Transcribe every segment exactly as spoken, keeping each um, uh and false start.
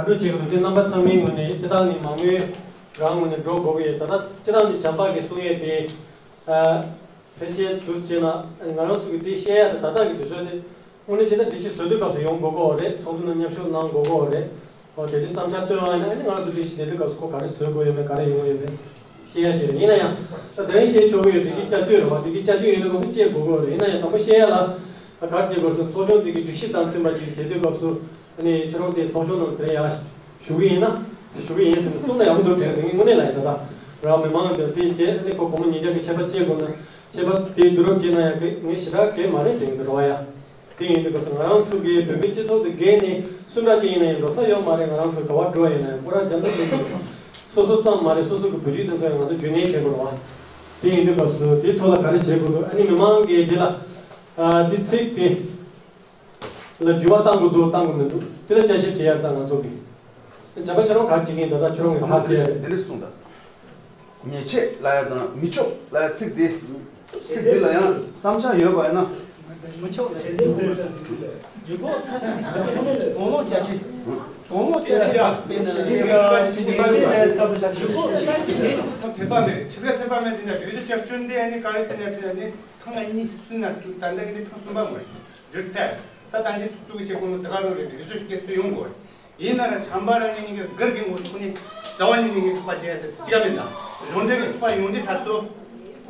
ག་རེ་བྱེད་དགོས་འདུག་དེ་རྣམ་པ་ཚང་མའི་ངོས་ནས་སྤྱིར་བཏང་ནས་མང་མོས་རང་ངོས་ནས་འགྲོ་དགོས་ཀྱི་ཡོད། ད་ལྟ་སྤྱིར་བཏང་ནས་བྱམས་པ་གིས་གསུང་ཡས་དེ། ཨ། ཕལ་ཆེར་དུས་བྱས་ན་ང་རང་ཚོ་གི་དེ་བཤད་ཡ་དེ་ད་ལྟ་གི་དུས་ཚོད་དེ་དངོས་གནས་བྱས་ན་སྒྲིག་གཞི་བཟོ་དུས་སྐབས་སུ་ཡོང་དགོས་ཀྱི་ཡོད་རེད། ཚོགས་འདུ་ནང་མཉམ་ཞུགས་གནང་དགོས་ཀྱི་ཡོད་རེད། ཨོ་དེ་དུས་བསམ་འཆར་བཏོན་ཡོང་ཡ་ན་ཨ་ནི་ང་ཚོ་སྒྲིག་གཞི་དེ་དུས་སྐབས་སུ་ཁོ་ག་རེ་བཟོ་དགོས་ཡོད་མེད་ག་རེ་ཡོང་གི་ཡོད་མེད་ཤེས་ཡ་གི་རེད། ཡིན་ན་ཡང་ད་དེ་རིང་བཤད་ཆོག་གི་ཡོད། སྒྲིག་གཞི་བསྐྱར་བཅོས་རེད་བ། སྒྲིག་གཞི་བསྐྱར་བཅོས་ཡིན་ན་ཁོ་ཚོ་བཤད་དགོས་ཀྱི་ཡོད་རེད། ཡིན་ན་ཡང་དང་པོ་བཤད་ཡ་ལ་ག་རེ་བྱེད་དགོས་སོ། ཚོགས་ཆུང་དེ་གི་སྒྲིག་གཞི་དང་མཐུན་པ་ཅིག་བྱེད་དུས་སྐབས་སུ་ཨ་ནི་ཁྱོད་རང་དེ་ཚོགས་ཆུང་ནང་དེ་ཡ་ཞུ་གི་ཡིན་ན་ཞུ་གི་ཡིན་ཟེར་ནས་གསུངས་ན་ཡག་པོ་འདུག་དྲན་འདུག་དངོས་གནས་ལ་ཡིན་ད། ད་རང་མི་མང་འདིར་དེ་བྱས་ཨ་ནི་ཁོ་སྒོར་མོ་ཉིས་བརྒྱ་གི་ཆད་པ་བཅད་དགོས་ན་ཆད་པ་དེ་བསྡུ་རུབ་བྱས་ན་ཡང་གི་ངས་ཞེ་དྲག་གི་མ་རེད་དྲན་གི་འདུག་རེད་བ་ཡ། དེ་ཡིན་དུས་སྐབས་སུ་ང་རང་ཚོ་གི་བོད་མིའི་སྤྱི་ཚོགས་དེ་བརྒལ་ནས་སུ་འདྲ་དེ་ཡིན་ན་ཡང་འགྲོ་ས་ཡོད་མ་རེད། ང་རང་ཚོ་ག་བ་འགྲོ་བ་ཡིན་ན་ཡང་སྐོར་ར་རྒྱ་མཚོ་དེ་ཡིན། སོ་སོ་ཙམ་མ་རེད། སོ་སོ་གི་བུ་གཅིག་དེ་ཚོ་ཡང་ང་ཚོ་རྒྱུན་གནས་བྱེད་དགོས་རེད་བ། དེ་ཡིན་དུས་སྐབས་སུ་དེའི་ཐོག་ལ་ག་རེ་བྱེད་དགོས་འདུག་ཨ་ནི་མི་མང་གིས་དེ་ལ་ཨ་དེ་ཚིག་དེ་ལ་འགྱུར་བ་གཏང་དགོས་འདུག་གཏང་དགོས་མི་འདུག་དེ་ལ་དཔྱད་ཞིབ་བྱེད་ཡག་དང་ང་ཚོ་གི་བྱ་བ་ཁྱེད་རང་ག་རེ་བྱེད་ཀྱི་ཡིན་ད། ད་ཁྱེད་རང་གི་ཧ་ཅེ་ཡ་རེད། དེ་འདྲ་གསུངས་ད། ཉེས་ཆད་ལབ་ཡ་དང་མི་ཆོག་ལབ་ཡ་ཚིག་དེ། ཚིག་དེ་ལ་ཡང་བསམ་འཆར་ཡོད་པ་ཡིན་ན། མི་ཆོག་ལབ་ཡ་དེ་དགོས་ཡོད། ཡུལ་སྐོར་ཚན་རིག་དང་དོ་དམ་དོ་དམ་བཅའ་ཁྲིམས། དོ་དམ་བཅའ་ཁྲིམས་ཡ་ཉེས་ཆད་ལབ་ཡ་ཚིག་དེ་མ་ཡོད་པ་ཡིན་ན། ཡུལ་སྐོར་ཚན་རིག་དེ། ཐེབས་པ་མེད། ཆི་ཟེར་ཐེབས་པ་མེད་ཟེར་ན་སྒྲིག་གཞི་བསྐྱར་བཅོས་འདི་ཨ་ནི་ག་རེ་ཟེར་ན་ཟེར་ན་ནི་ཐེངས་གཉིས་སུ་ན་དུ་ད་ལྟ་གི་ནི་ཐེངས་གསུམ་པ་མ་རེད། བསྒྱུར་ཚར། ད་ད་འདི་ཚོགས་གཙོ་གི་བྱེད་སྒོ་ནང་དེ་ག་རུ་རེད། སྒྲིག་གཞི་སྐྱེ་སྲིད་ཡོང་དགོས་རེད། ཡིན་ན་ར་བྱམས་པ་རང་ཉིད་ཀྱི་སྒེར་གྱི་ངོ་ཐོག་ནས་རྩ་བ་ཉིད་ནས་ངས་ཐོགས་པ་བྱེད་ཡ་དེ་ཅི་ག་མེད་ན། གཞུང་འབྲེལ་གྱི་ཐོགས་པ་ཡོང་དུས་ད་ཚོ།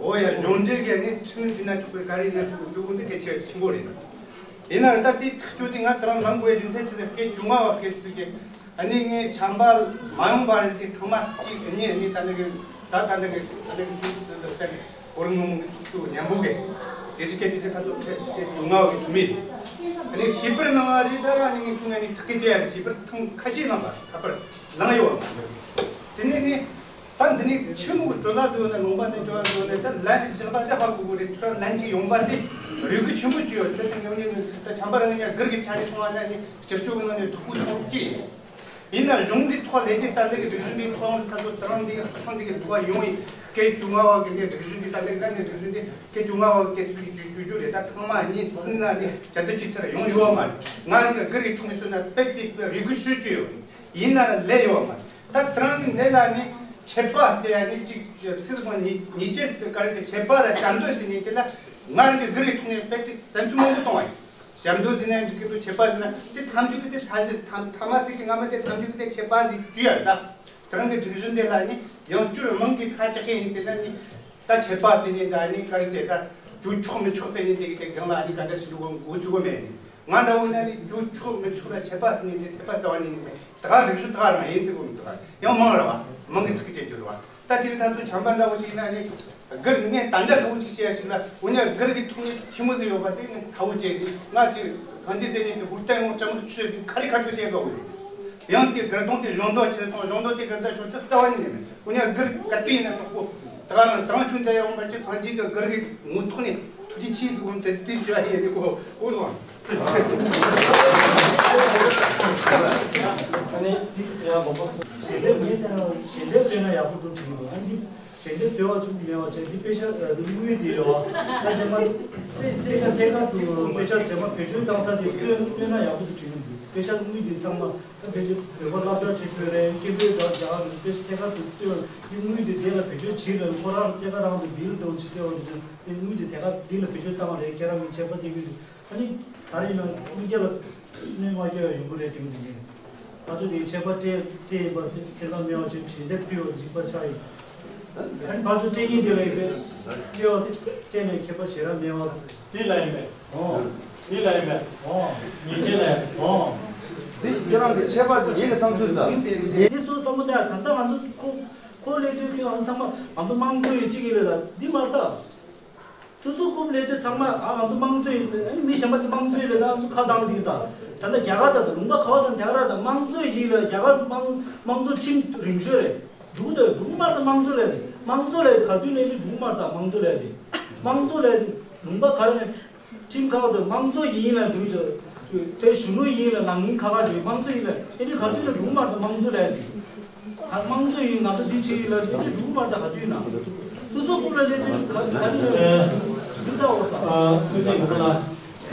འོ་ཡ་གཞུང་འབྲེལ་གྱི་ནི་ཁྲིམས་ཟིན་ན་ཆོག་པའི་ག་རེ་ཡིན་ན་ཆོག་པའི་འགྲོ་ཁུངས་འདི་གལ་ཆེ་ཆེན་པོ་རེད། ཡིན་ན་ར་ད་དེ་ཐག་གཅོད་དེ་ང་དེ་རང་གནང་དགོས་ཡ་རྒྱུ་མཚན་ཆི་ཟེར་སྐད་བཅོ་ལྔ་བ་སྐད་སུ་གི་ཨ་ནི་ངས་བྱམས་པ་མ་ཡོང་བ་རེད་ཟེར། ཐེངས་མ་གཅིག་གཉིས་ཨ་ནི་ད་ནི་གི་ད་ད་ནི་གི་ད་ནི་གི་ཟེར་ཟེར་ད་ནི། ཨོ་རི་སྔོན་མ་གི་ཚོགས་གཙོ་མཉམ་པོ་གི་དེ་བཞིན་སྐད་དེ་ཚེ་ཁ་ཐོག་ཁེ་ཁེ་བྱུང་ང་བའི་དུ་མེད། ཨ་ནི་ཞིབ་པར་གནང་བ་རེད། ད་རང་ནི་ངས་ཆུང་ངས་ནི་ཐག་གི་བཅད་ཡ་རེད། ཞིབ་པར་ཐེངས་ཁ་ཤས་གནང་བ་ཁ་པར་གནང་ཡོད་བ། དེ་ནས་ནི་ད་འདི་ནི་ཆེན་མོ་གི་གྲོས་ལ་བཟོས་ནས་ལུང་པ་ནས་འབྱོར་བ་བཟོས་ནས་ད་ལན་ཞིག་བཞག་པ་དེ་ཧ་གོ་གི་རེད། ཚུར་ལན་ཅིག་ཡོང་པ་དེ་རེ་སྒུག་ཆེན་པོ་བྱས་ཡོད། དེ་ཚོ་ཉོ་ཉོ་ནས་ད་བྱམས་པ་རང་ཉིད་སྒེར་གྱི་ཆ་ནས་སོང་བ་ན་ནི་སྤྱི་སྤྱོད་ཀྱི་ནང་ནས་སྡུག་པོ་ཐོག་གཅིག་ཡིན། ཡིན་ན་གཞུང་གི་ཐོག་ལས་དེ་ལྟར་འདི་གི་སྒྲིག་གཞི་འདི་ཐོག་ཁ་ཐོག་དེ་རང་འདི་གི་ཚོགས་ཆུང་འདི་གི་ཐོག་ཡོང་ཡིན། སྐད་བཅོ་ལྔ་བ་གི་ནི་སྒྲིག་གཞི་འདི་ལྟར་འདི་གི་ནི་སྒྲིག་གཞི་འདི་སྐད་བཅོ་ལྔ་བ་གི་སྐད་སུ་གི་བཅོས་བཅོས་རྒྱུ་རེད། ད་ཐེངས་མ་གཉིས་གསུམ་ན་ནི་བྱ་དུ་ཅི་ཚར་ཡོང་ཡོད་མ་རེད། ང་རང་གི་སྒེར་གི་ཐོག་ནས་བཤད་ན་དཔེ་དེ་དཔེ་རེ་སྒུག་ཤོད་ཀྱི་ཡོད། ཡིན་ན་ར་ལས་ཡོད་མ་རེད། ད་དེ་རང་གི་འདི་ལ་ནི་ཆད་པ་ཟེར་ཡ་ནི་གཅིག་ཚིག་ཟིན་ཉེས་ཉེས་ཆད་ག་རེ་ཟེར། ཆད་པ་ར་བྱ་འདོད་ཟེར་ནི་དེ་ལ་ང་རང་གི་སྒེར་གི་ཐོག་ནས་དཔེ་དེ་དོན་ཚན་མང་པོ་གཏོང་བ་ཡིན། ཞབས་འདོད་ཟིན་ན་འགྲིག་གི་འདུག་ཆད་པ་ཟིན་ན་དེ་ཐམས་ཅད་ཀྱི་དེ་ཚ་ཞིག་ཐ་མ་ཚིག་གི་སྔ་མ་དེ་ཐམས་ཅད་ཀྱི་དེ་ཆད་པ་ཟིག་བཅུ་ཡར་ད། དེ་རང་གི་སྒྲིག་གཞི་འདི་ལ་ནི་ཡང་བསྐྱར་མང་གི་ཁ་ཆག་ཤེས་ཡིན་ཟེར་ན་ནི་ད་ཆད་པ་ཟེར་ནི་ད་ནི་ག་རེ་ཟེར་ད་བཅུ་ཆོག་མི་ཆོག་ཟེར་ནི་དེ་གི་དེ་སྒང་ལ་ནི་ག་འདྲ་ཞིག་འདུག་གོ་འགོ་ཚུགས་གོ་མེད་ནི། ང་འདྲ་བོ་ན་ནི་བཅུ་ཆོག་མི་ཆོག་ལ་ཆད་པ་ཟེར་ནི་དེ་ཐེ་པ་རྩ་བ་ནི་ནི་མེད། ད་ག་སྒྲིག་གཞི་ད་ག་རང་ཡིན་ཟེར་གོ་མི་འདུག་ཡང་མང་ར་བ་མང་གི་ཐག་གཅོད་རྒྱུ་ར་བ། ད་དེ་རིང་ད་ཚོ་བྱམས་པ་འདྲ་བོ་ཞིག་ཡིན་ན་ནི། སྒེར་ངས་ད་འདྲ་ཚ་བོ་ཅིག་བཤད་ཡ་ཞིག་ལ་འུ་ཉག་སྒེར་གྱི་ཐོག་ནས་ཁྱི་མོ་ཟིག་ཡོད་པ་དེ་ངས་ཚ་བོ་བྱས་ཏེ་ང་ཅིག་སངས་རྒྱས་ཟེར་ནས་དེ་ཧུར་བརྟན་ངོ་ཅང་ཆུ་ཤོད་ཀྱི་ཁ་རི་ཁ་ཐུག་བཤད་དགོས་རེད། ཡང་དེ་སྒེར་གདོང་དེ་གཞོང་དོ་ཆེ་སོང་། གཞོང་དོ་དེ་སྒེར་ད་ཤོར་ཏེ་རྩ་བ་ནས་མེད་མེད། འུ་ཉག་སྒེར་ག་དུས་ཡིན་ན་དྲག་པོ་ད་ག་རང་དྲང་ཆུང་དེ་ཡོང་པ་ཅིག་སངས་རྒྱས་ཀྱི་སྒེར་གྱི་ངོ་ཐོག་ནས་ཐུགས་རྗེ་ཆེ་ཟིག་འོང་དེ་དེ་ཞུ་ཡ་ཡིན་ནི་གོ་གོ་སོང་། ཨ་ནི་ཡ་མ་པ་སོང་། ཞལ་འདེབས་ངས་ཟེར་ན་ཞལ་འདེབས་བཏོན་ན་ཡག་པོ་འདུག་དྲན་གྱི་འདུག་ཨ་ནི་ཞལ་འདེབས་བཏོན་པ་བྱུང་མེད་པ་བྱས་འདི་དཔེ་ཆ་འདི་དངུལ་འདི་རེད་བ། ད་རྗེས་མ་དཔེ་ཆ་ཐད་ཀར་དུ་དཔེ་ཆ་རྗེས་མ་བེད་སྤྱོད་བཏང་ས་དེ་བཏོན་བཏོན་ན་ཡག་པོ་འདུག་དྲན་གྱི་འདུག་དཔེ་ཆ་དངུལ་འདི་ཚང་མ་ད་ཕལ་ཆེར་བོད་པ་སློབ་གྲྭ་ཆེ་ཐོན་རེད། སྐད་འབོད་རྒྱག་རྒྱག་རེད། དཔེ་ཆ་ཐད་ཀར་དུ་བཏོན་འདི་དངུལ་འདི་དེ་ལ་བེད་སྤྱོད་བྱེད་རེད། ཁོ་རང་ཐད་ཀར་རང་དུ་བིལ་འདྲ་བོ་ཅིག་སྤྲད་པ་འདི་ཚོ་དེ་དངུལ་འདི་ཐད་ཀར་འདི་ལ་བེད་སྤྱོད་བཏང་རེད། ཁྱེད་རང་གི་ཆད་པ་དེ་གི་འདུག་ཨ་ནི་ད་རེས་ཡིན་ན་དངུལ་རྒྱ་ལ་གནོད་མ་སྐྱེལ་བ་ཡོང་གི་རེད་དེ་གི་འདུག་ཨ་ཅོ་དེ་ཆད་པ་སྤྲད་སྤྲད་ཡིན་པ་ཁྱེད་རང་མེད་པ་ཅིག་ཞལ་འདེབས་ཕུལ་བ་གཅིག་པ་ཆགས་ཡིན། ཨ་ནི་ཕར་ཚུར་སྤྲད་མཁན་དེ་ལ་ཡིན་པས་སྤྲད་པ་སྤྲད་ནས་ཁྱད་པར་ཞེ་དྲག་མེད་པ། དེ་ལ་ཡིན་པས། ཨོ། དེ་ལ་ཡིན་པས། ཨོ། ཉེས་ཆད་ལ་ཡིན་པས། ཨོ། འདི་ཁྱེད་རང་གི་ཆད་པ་འདི་ངེད་ཀྱི་བསམ་ཚུལ་དང་། དེ་ཚོ་བསམ་བློ་བཏང་ད་ལྟ་ང་ཚོ་ཁོ་ཁོ་སླེབས་དུས་ཁྱོད་རང་ཚང་མ་ང་ཚོ་དམངས་གཙོ་ཡི་གཅིག་ཡིན་ལ་ད་འདི་མ་རེད་ད། སོ་སོ་རྐུབ་ལས་དུས་ཚང་མ་ཨ་ང་ཚོ་དམངས་གཙོ་ཡིན་ཨ་ནི་མི་གཞན་པ་དེ་དམངས་གཙོ་ཡིན་ལ་ད་ང་ཚོ་ཁ་བཏང་འདི་ད། ད་ལྟ་རྒྱ་གར་ད་ལུང་པ་ག་བ་དང་རྒྱ་གར་ད་དམངས་གཙོ་ཡིན་ལ་རྒྱ་གར་དམངས་དམངས་གཙོ་ཁྲིམས་རིང་ཤོས་རེད། འགྲུག་ད་འགྲུག་མར་ད་དམངས་གཙོ་ལས་དེ་དམངས་གཙོ་ལས་དེ་ག་དུས་ནས་ནི་འགྲུག་མར་ད་དམངས་གཙོ་ལས་དེ་དམངས་གཙོ་ལས་དེ་ལུང་པ་ག་རེ་ནས་ཁྲིམས་ཁག་ད་དམངས་གཙོ་ཡིན་ལ་འགྲུག་ད། དེ་གཞོན་ནུ་ཡིན་ལ་ནང་མི་ཁ་ཁ་བྱོས་དམངས་གཙོ་ཡིན་ལ་ཨེ་འདྲ་ག་དུས་ན་འགྲུག་མར་ད་དམངས་གཙོ་ལས་དེ། ད་དམངས་གཙོ་ཡིན་ང་ཚོ་འདི་ཆེ་ཡིན་ལ་འདི་འདི་འགྲུག་མར་ད་ག་དུས་ན། སོ་སོ་རྐུབ་ལ་སླེབས་དུས་ག་ག་དུས་ན་འགྲུག་ད་འོ་ད། ཨ་ཐུགས་རྗེ་ཆེ་ལགས།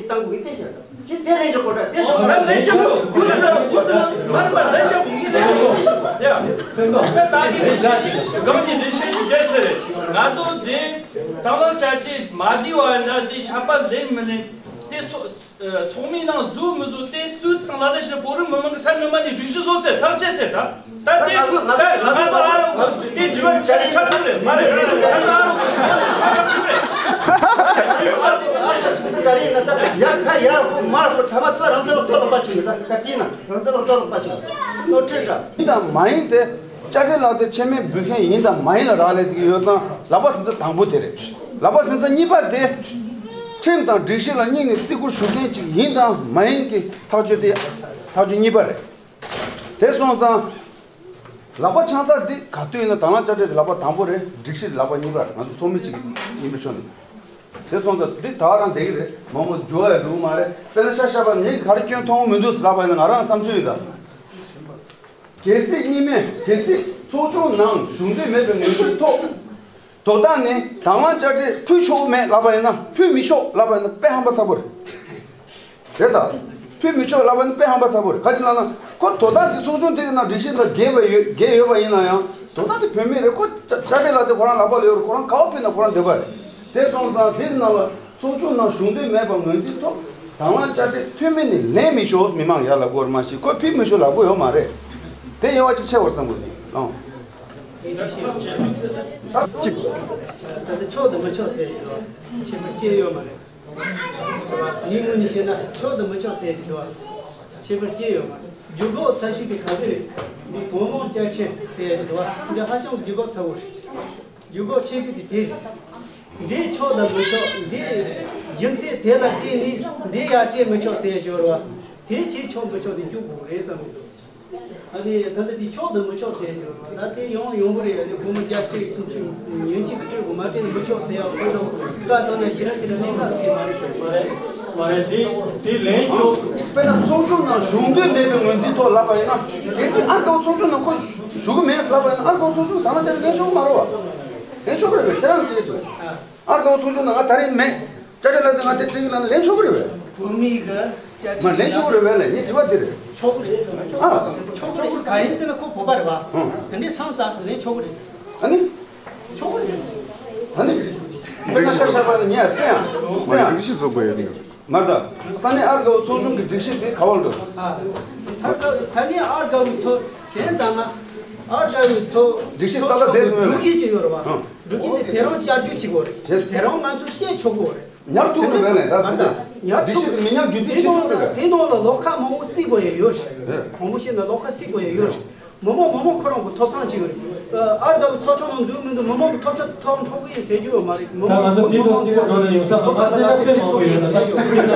ཅིག་བཏང་དགོས་ཀྱི་དེ་བཤད་ད། ཅི་དེ་ལན་ཅོ་གོ་ད་དེ་ཅོ་གོ་ད་ལན་ཅོ་གོ་ད་ལན་ཅོ་གོ་ད་ཡ། ད་ད་གི་འགྲེལ་བཤད་ཅིག་གང་གི་འགྲེལ་བཤད་ཅིག་བྱས་ཟེར། ང་ཚོ་དེ་དང་བླངས་བཅའ་ཁྲིམས་མ་བསྡུས་བ་ན་དེ་ཆད་པ་ལེན་མི་ལེན་དེ་ཚོ། ཚོགས་མིའི་ནང་འཛུལ་མི་འཛུལ་དེ་སུད་སི་དང་ལ་ལ་ཞི་བོད་རིགས་མི་མང་གི་ས་གནས་མ་ནས་སྒྲིག་གཞི་བཟོ་ཟེར་ཐག་བཅད་ཟེར་ད། ད་དེ་ད་ང་ཚོ་ང་ཚོ་ཨ་རོ་དེ་འགྲིག་པ་ཆ་ཆ་ཐུབ་རེད་མ་རེད། ང་ཚོ་ཨ་རོ་ད་རེད་ན་ད་ཡར་ཁ་ཡར་ཁོ་མར་ཁོ་ཐ་མ་ད་རང་ཚོ་ལ་ལྟོ་ལ་པ་ཆུང་གི་ད་ད་དེ་ན་རང་ཚོ་ལ་ལྟོ་ལ་པ་ཆུང་ནོར་འཁྲུལ་འདྲ། ཡིན་དང་མ་ཡིན་དེ་བཅའ་ཁྲིམས་ལག་དེབ་ཆད་མེད་འབུལ་མཁན་ཡིན་དང་མ་ཡིན་ལ་རག་ལས་ཀྱི་ཡོད་ཙང་ལག་པ་སེམས་ཚ་དང་པོ་དེ་རེད། ལག་པ་སེམས་ཚ་གཉིས་པ་དེ། ཁྲིམས་དང་སྒྲིག་གཞི་ལ་སྙིང་ནས་བརྩི་བཀུར་ཞུ་མཁན་ཅིག་ཡིན་དང་མ་ཡིན་གྱི་ཐག་གཅོད་དེ་ཐག་གཅོད་གཉིས་པ་རེད། དེ་སོང་ཙང་། ལག་པ་འཆང་ས་འདི་ག་དུས་ཡིན་ན་དང་བླངས་བཅའ་ཁྲིམས་དེ་ལག་པ་དང་པོ་རེད། སྒྲིག་གཞི་ལག་པ་གཉིས་པ་རེད། ང་ཚོ་ཚོགས་མི་གཅིག་ཡིན་པའི་ཕྱོགས་ནས། དེ་སོང་ཙང་འདི་ད་རང་བསྡད་ཀྱི་རེད། མང་པོ་འགྱུར་བ་ཡང་འགྲོ་གི་མ་རེད། དཔེར་ན་ཤ་ཤ་པ་ངས་ག་རེ་སྐྱོན་མཐོང་མི་འདུག་ལབ་པ་ཡིན་ན་ང་རང་བསམ་ཚུལ་ཡིན་ད། གལ་སྲིད་གཉིས་སྨན་གལ་སྲིད་ཚོགས་ཆུང་ནང་ཞུགས་འདོད་མེད་པའི་ངོས་འཛིན་ཐོག་དོ་བདག་ནི་དང་བླངས་བཅའ་ཁྲིམས་ཕུལ་ཆོག་མེད་ལབ་པ་ཡིན་ན་ཕུལ་མི་ཆོག་ལབ་པ་ཡིན་ན་དཔེ་ཧམ་པ་ཚ་པོ་རེད། རེད་ད། ཕུལ་མི་ཆོག་ལབ་པ་ཡིན་ན་དཔེ་ཧམ་པ་ཚ་པོ་རེད། ག་ཅི་ལབ་ན་ཁོ་དོ་བདག་གི་ཚོགས་ཆུང་དེ་གི་ནང་སྒྲིག་གཞི་དང་འགལ་བ་ཡོད་འགལ་ཡོད་པ་ཡིན་ན་ཡང་དོ་བདག་དེ་བུད་མེད་རེད། ཁོ་བཅའ་ཁྲིམས་ལ་དེ་ཁོ་རང་ལག་པ་ལ་ཡོད་རེད། ཁོ་རང་ག་བ་ཕུལ་ན་ཁོ་རང་འདོད་པ་རེད། དེ་སོང་ཙང་དེ་གི་ནང་ལ་ཚོགས་ཆུང་ནང་ཞུགས་འདོད་མེད་པ་ངོས་འཛིན་ཐོག་དང་བླངས་བཅའ་ཁྲིམས་འཐུས་མི་ནས་ལེན་མི་ཆོག་མི་མང་ཡར་ལབ་དགོས་རེད་མ་གཞི་ཁོས་ཕུལ་མི་ཆོག་ལབ་དགོས་ཡོད་མ་རེད། དེ་དབྱེ་བ་གཅིག་ཕྱེ་བར་བསམ་དགོས་ནས་ཨང་། གཅིག་ད་ལྟ་ཆོག་དང་མི་ཆོག་ཟེར་གྱི་རེད་བ། ཁྱད་པར་ཕྱེ་ཡོད་མ་རེད། ངའི་ངོས་ནས་བཤད་ན་ཆོག་དང་མི་ཆོག་ཟེར་གྱི་འདུག་བ། ཁྱད་པར་ཕྱེ་ཡོད་མ་རེད། བརྒྱུད་འགོག་ཚད་གཞི་དེ་ག་དུས་རེད། འདི་གོང་མ་བཅའ་ཁྲིམས་ཟེར་གྱི་འདུག་བ། འདི་ཧ་ཅང་བརྒྱུད་འགོག་ཚ་བོ་རེད། བརྒྱུད་འགོག་ཆེ་ཤོས་དེ་དེ་རེད། འདི་ཆོག་དང་མི་ཆོག་འདི་རྒྱུ་མཚན་དེ་ལ་བརྟེན་ནས་འདི་ཡར་སྤྲད་མི་ཆོག་ཟེར་ཞོར་བ། དེ་ཅིག་ཆོག་མི་ཆོག་དེ་བརྒྱུད་དགོས་རེད་བསམ་གྱི་འདུག་ཨ་ནི་ད་ལྟ་འདི་ཆོག་དང་མི་ཆོག་ཟེར་ཞོར་བ་ད་དེ་ཡོང་ཡོང་གི་རེད། ཨ་ནི་སྒོར་མོ་བརྒྱ་སྤྲད་ཁྱུང་ཁྱུང་ཉོན་ཅིག་སྤྲད་དགོས་མ་སྤྲད་ན་མི་ཆོག་ཟེར་ཡག་སོ་སོ་བཀའ་བཏང་ན་ཞེ་དྲག་ཞེ་དྲག་གནད་འགག་ཟེར་མ་རེད། མ་རེད་མ་རེད། དེ་དེ་ལན་ཆོག་དཔེར་ན་ཚོགས་ཆུང་ནང་ཞུགས་འདོད་མེད་པའི་ངོས་འཛིན་ཐོག་ལབ་པ་ཡིན་ན། གལ་སྲིད་ཨར་དགའ་བོ་ཚོགས་ཆུང་ནང་ཁོ་ཞུགས་ཀྱི་མེད་ལབ་པ་ཡིན་ན། ཨར་དགའ་བོ་ཚོགས་ཆུང་དང་བླངས་བྱས་ནས་ལེན་ཆོག་གི་མ་རེད་བ། ལེན་ཆོག་གི་རེད་པས། ཁྱེད་རང་འདི་ཡོད་ཆོག་ཨར་དགའ་བོ་ཚོགས་ཆུང་ནང་ང་ད་རེས་མེད། བཅའ་ཁྲིམས་ལ་དེ་ང་དེ་ཁྲིད་ཀྱི་ལ་ལེན་ཆོག་གི་རེད་པས། བོད་མི་གི་བཅའ་ཁྲིམས་མ་ལེན་ཆོག་གི་རེད་པས་ལས། ངའི་དྲི་བ་འདི་རེད། ཆོག་གི་རེད། ཨ། ཆོག་གི་རེད། ག་ཡིན་ཟེར་ན་ཁོ་བོད་པ་རེད་བ། ཨ། དེ་འདྲའི་སང་ཙག་ལེན་ཆོག་གི་རེད། ཨ་ནི། ཆོག་གི་རེད། ཨ་ནི། དཔེར་ན་ཤ་ཤ་པ་ནི་ཉལ་སེ་ཡང་སེ་ཡང་། སྒྲིག་གཞི་བཟོ་དགོས་ཡོད་ནི། མ་གཏོགས་ས་གནས་ཨར་དགའ་བོ་ཚོགས་ཆུང་གི་སྒྲིག་གཞི་དེ་ག་བར་འགྲོ། ཨ། ས་དགའ་ས་གནས་ཨར་དགའ་བོའི་ཚོ་དེ་ཙམ་ན། ཨར་དགའ་བོའི་ཚོ་སྒྲིག་གཞི་ཏག་ཏག་བསྡད་སོང་ཡོད་རེད། སྒྲིག་གཞི་ཅིག་ཡོད་རེད་བ། ཨང་། སྒྲིག་གཞི་དེ་དེ་རང་བསྐྱར་བཅོས་བྱེད་དགོས་རེད། བྱེད། དེ་རང་ང་ཚོས་བཤད་ཆོག་གི་རེད། ཉར་ཐུབ་ཀྱི་མེད་ལས་ད། མ་གཏོགས་ཉར་ཐུབ་ཀྱི་མི་ཉར་རྒྱུ་དེ་བྱེད་ཆོག་གི་རེད། དེ་ནང་ལ་ལོགས་ཁ་མང་པོ་སྲིད་དགོས་ཡ་ཡོད་རེད། རེད། དྲང་པོ་བཤད་ན་ལོགས་ཁ་སྲིད་དགོས་ཡ་ཡོད་རེད། མི་མང་མི་མང་ཁོ་རང་གི་ཐོབ་ཐང་ཅིག་ཡོད་རེད། ཨར་དགའ་བོ་ཚོགས་ཆུང་ནང་འཛུལ་མི་འདུག་མི་མང་གི་ཐོབ་ཆ་ཐོབ་འཕྲོག་གི་ཡིན་ཟེར་རྒྱུ་ཡོད་མ་རེད། མི་མང་གི་མི་མང་གི་ཐོབ་ཐང་ཟེར་ན་དཔེ་མང་པོ་ཡོད་ན།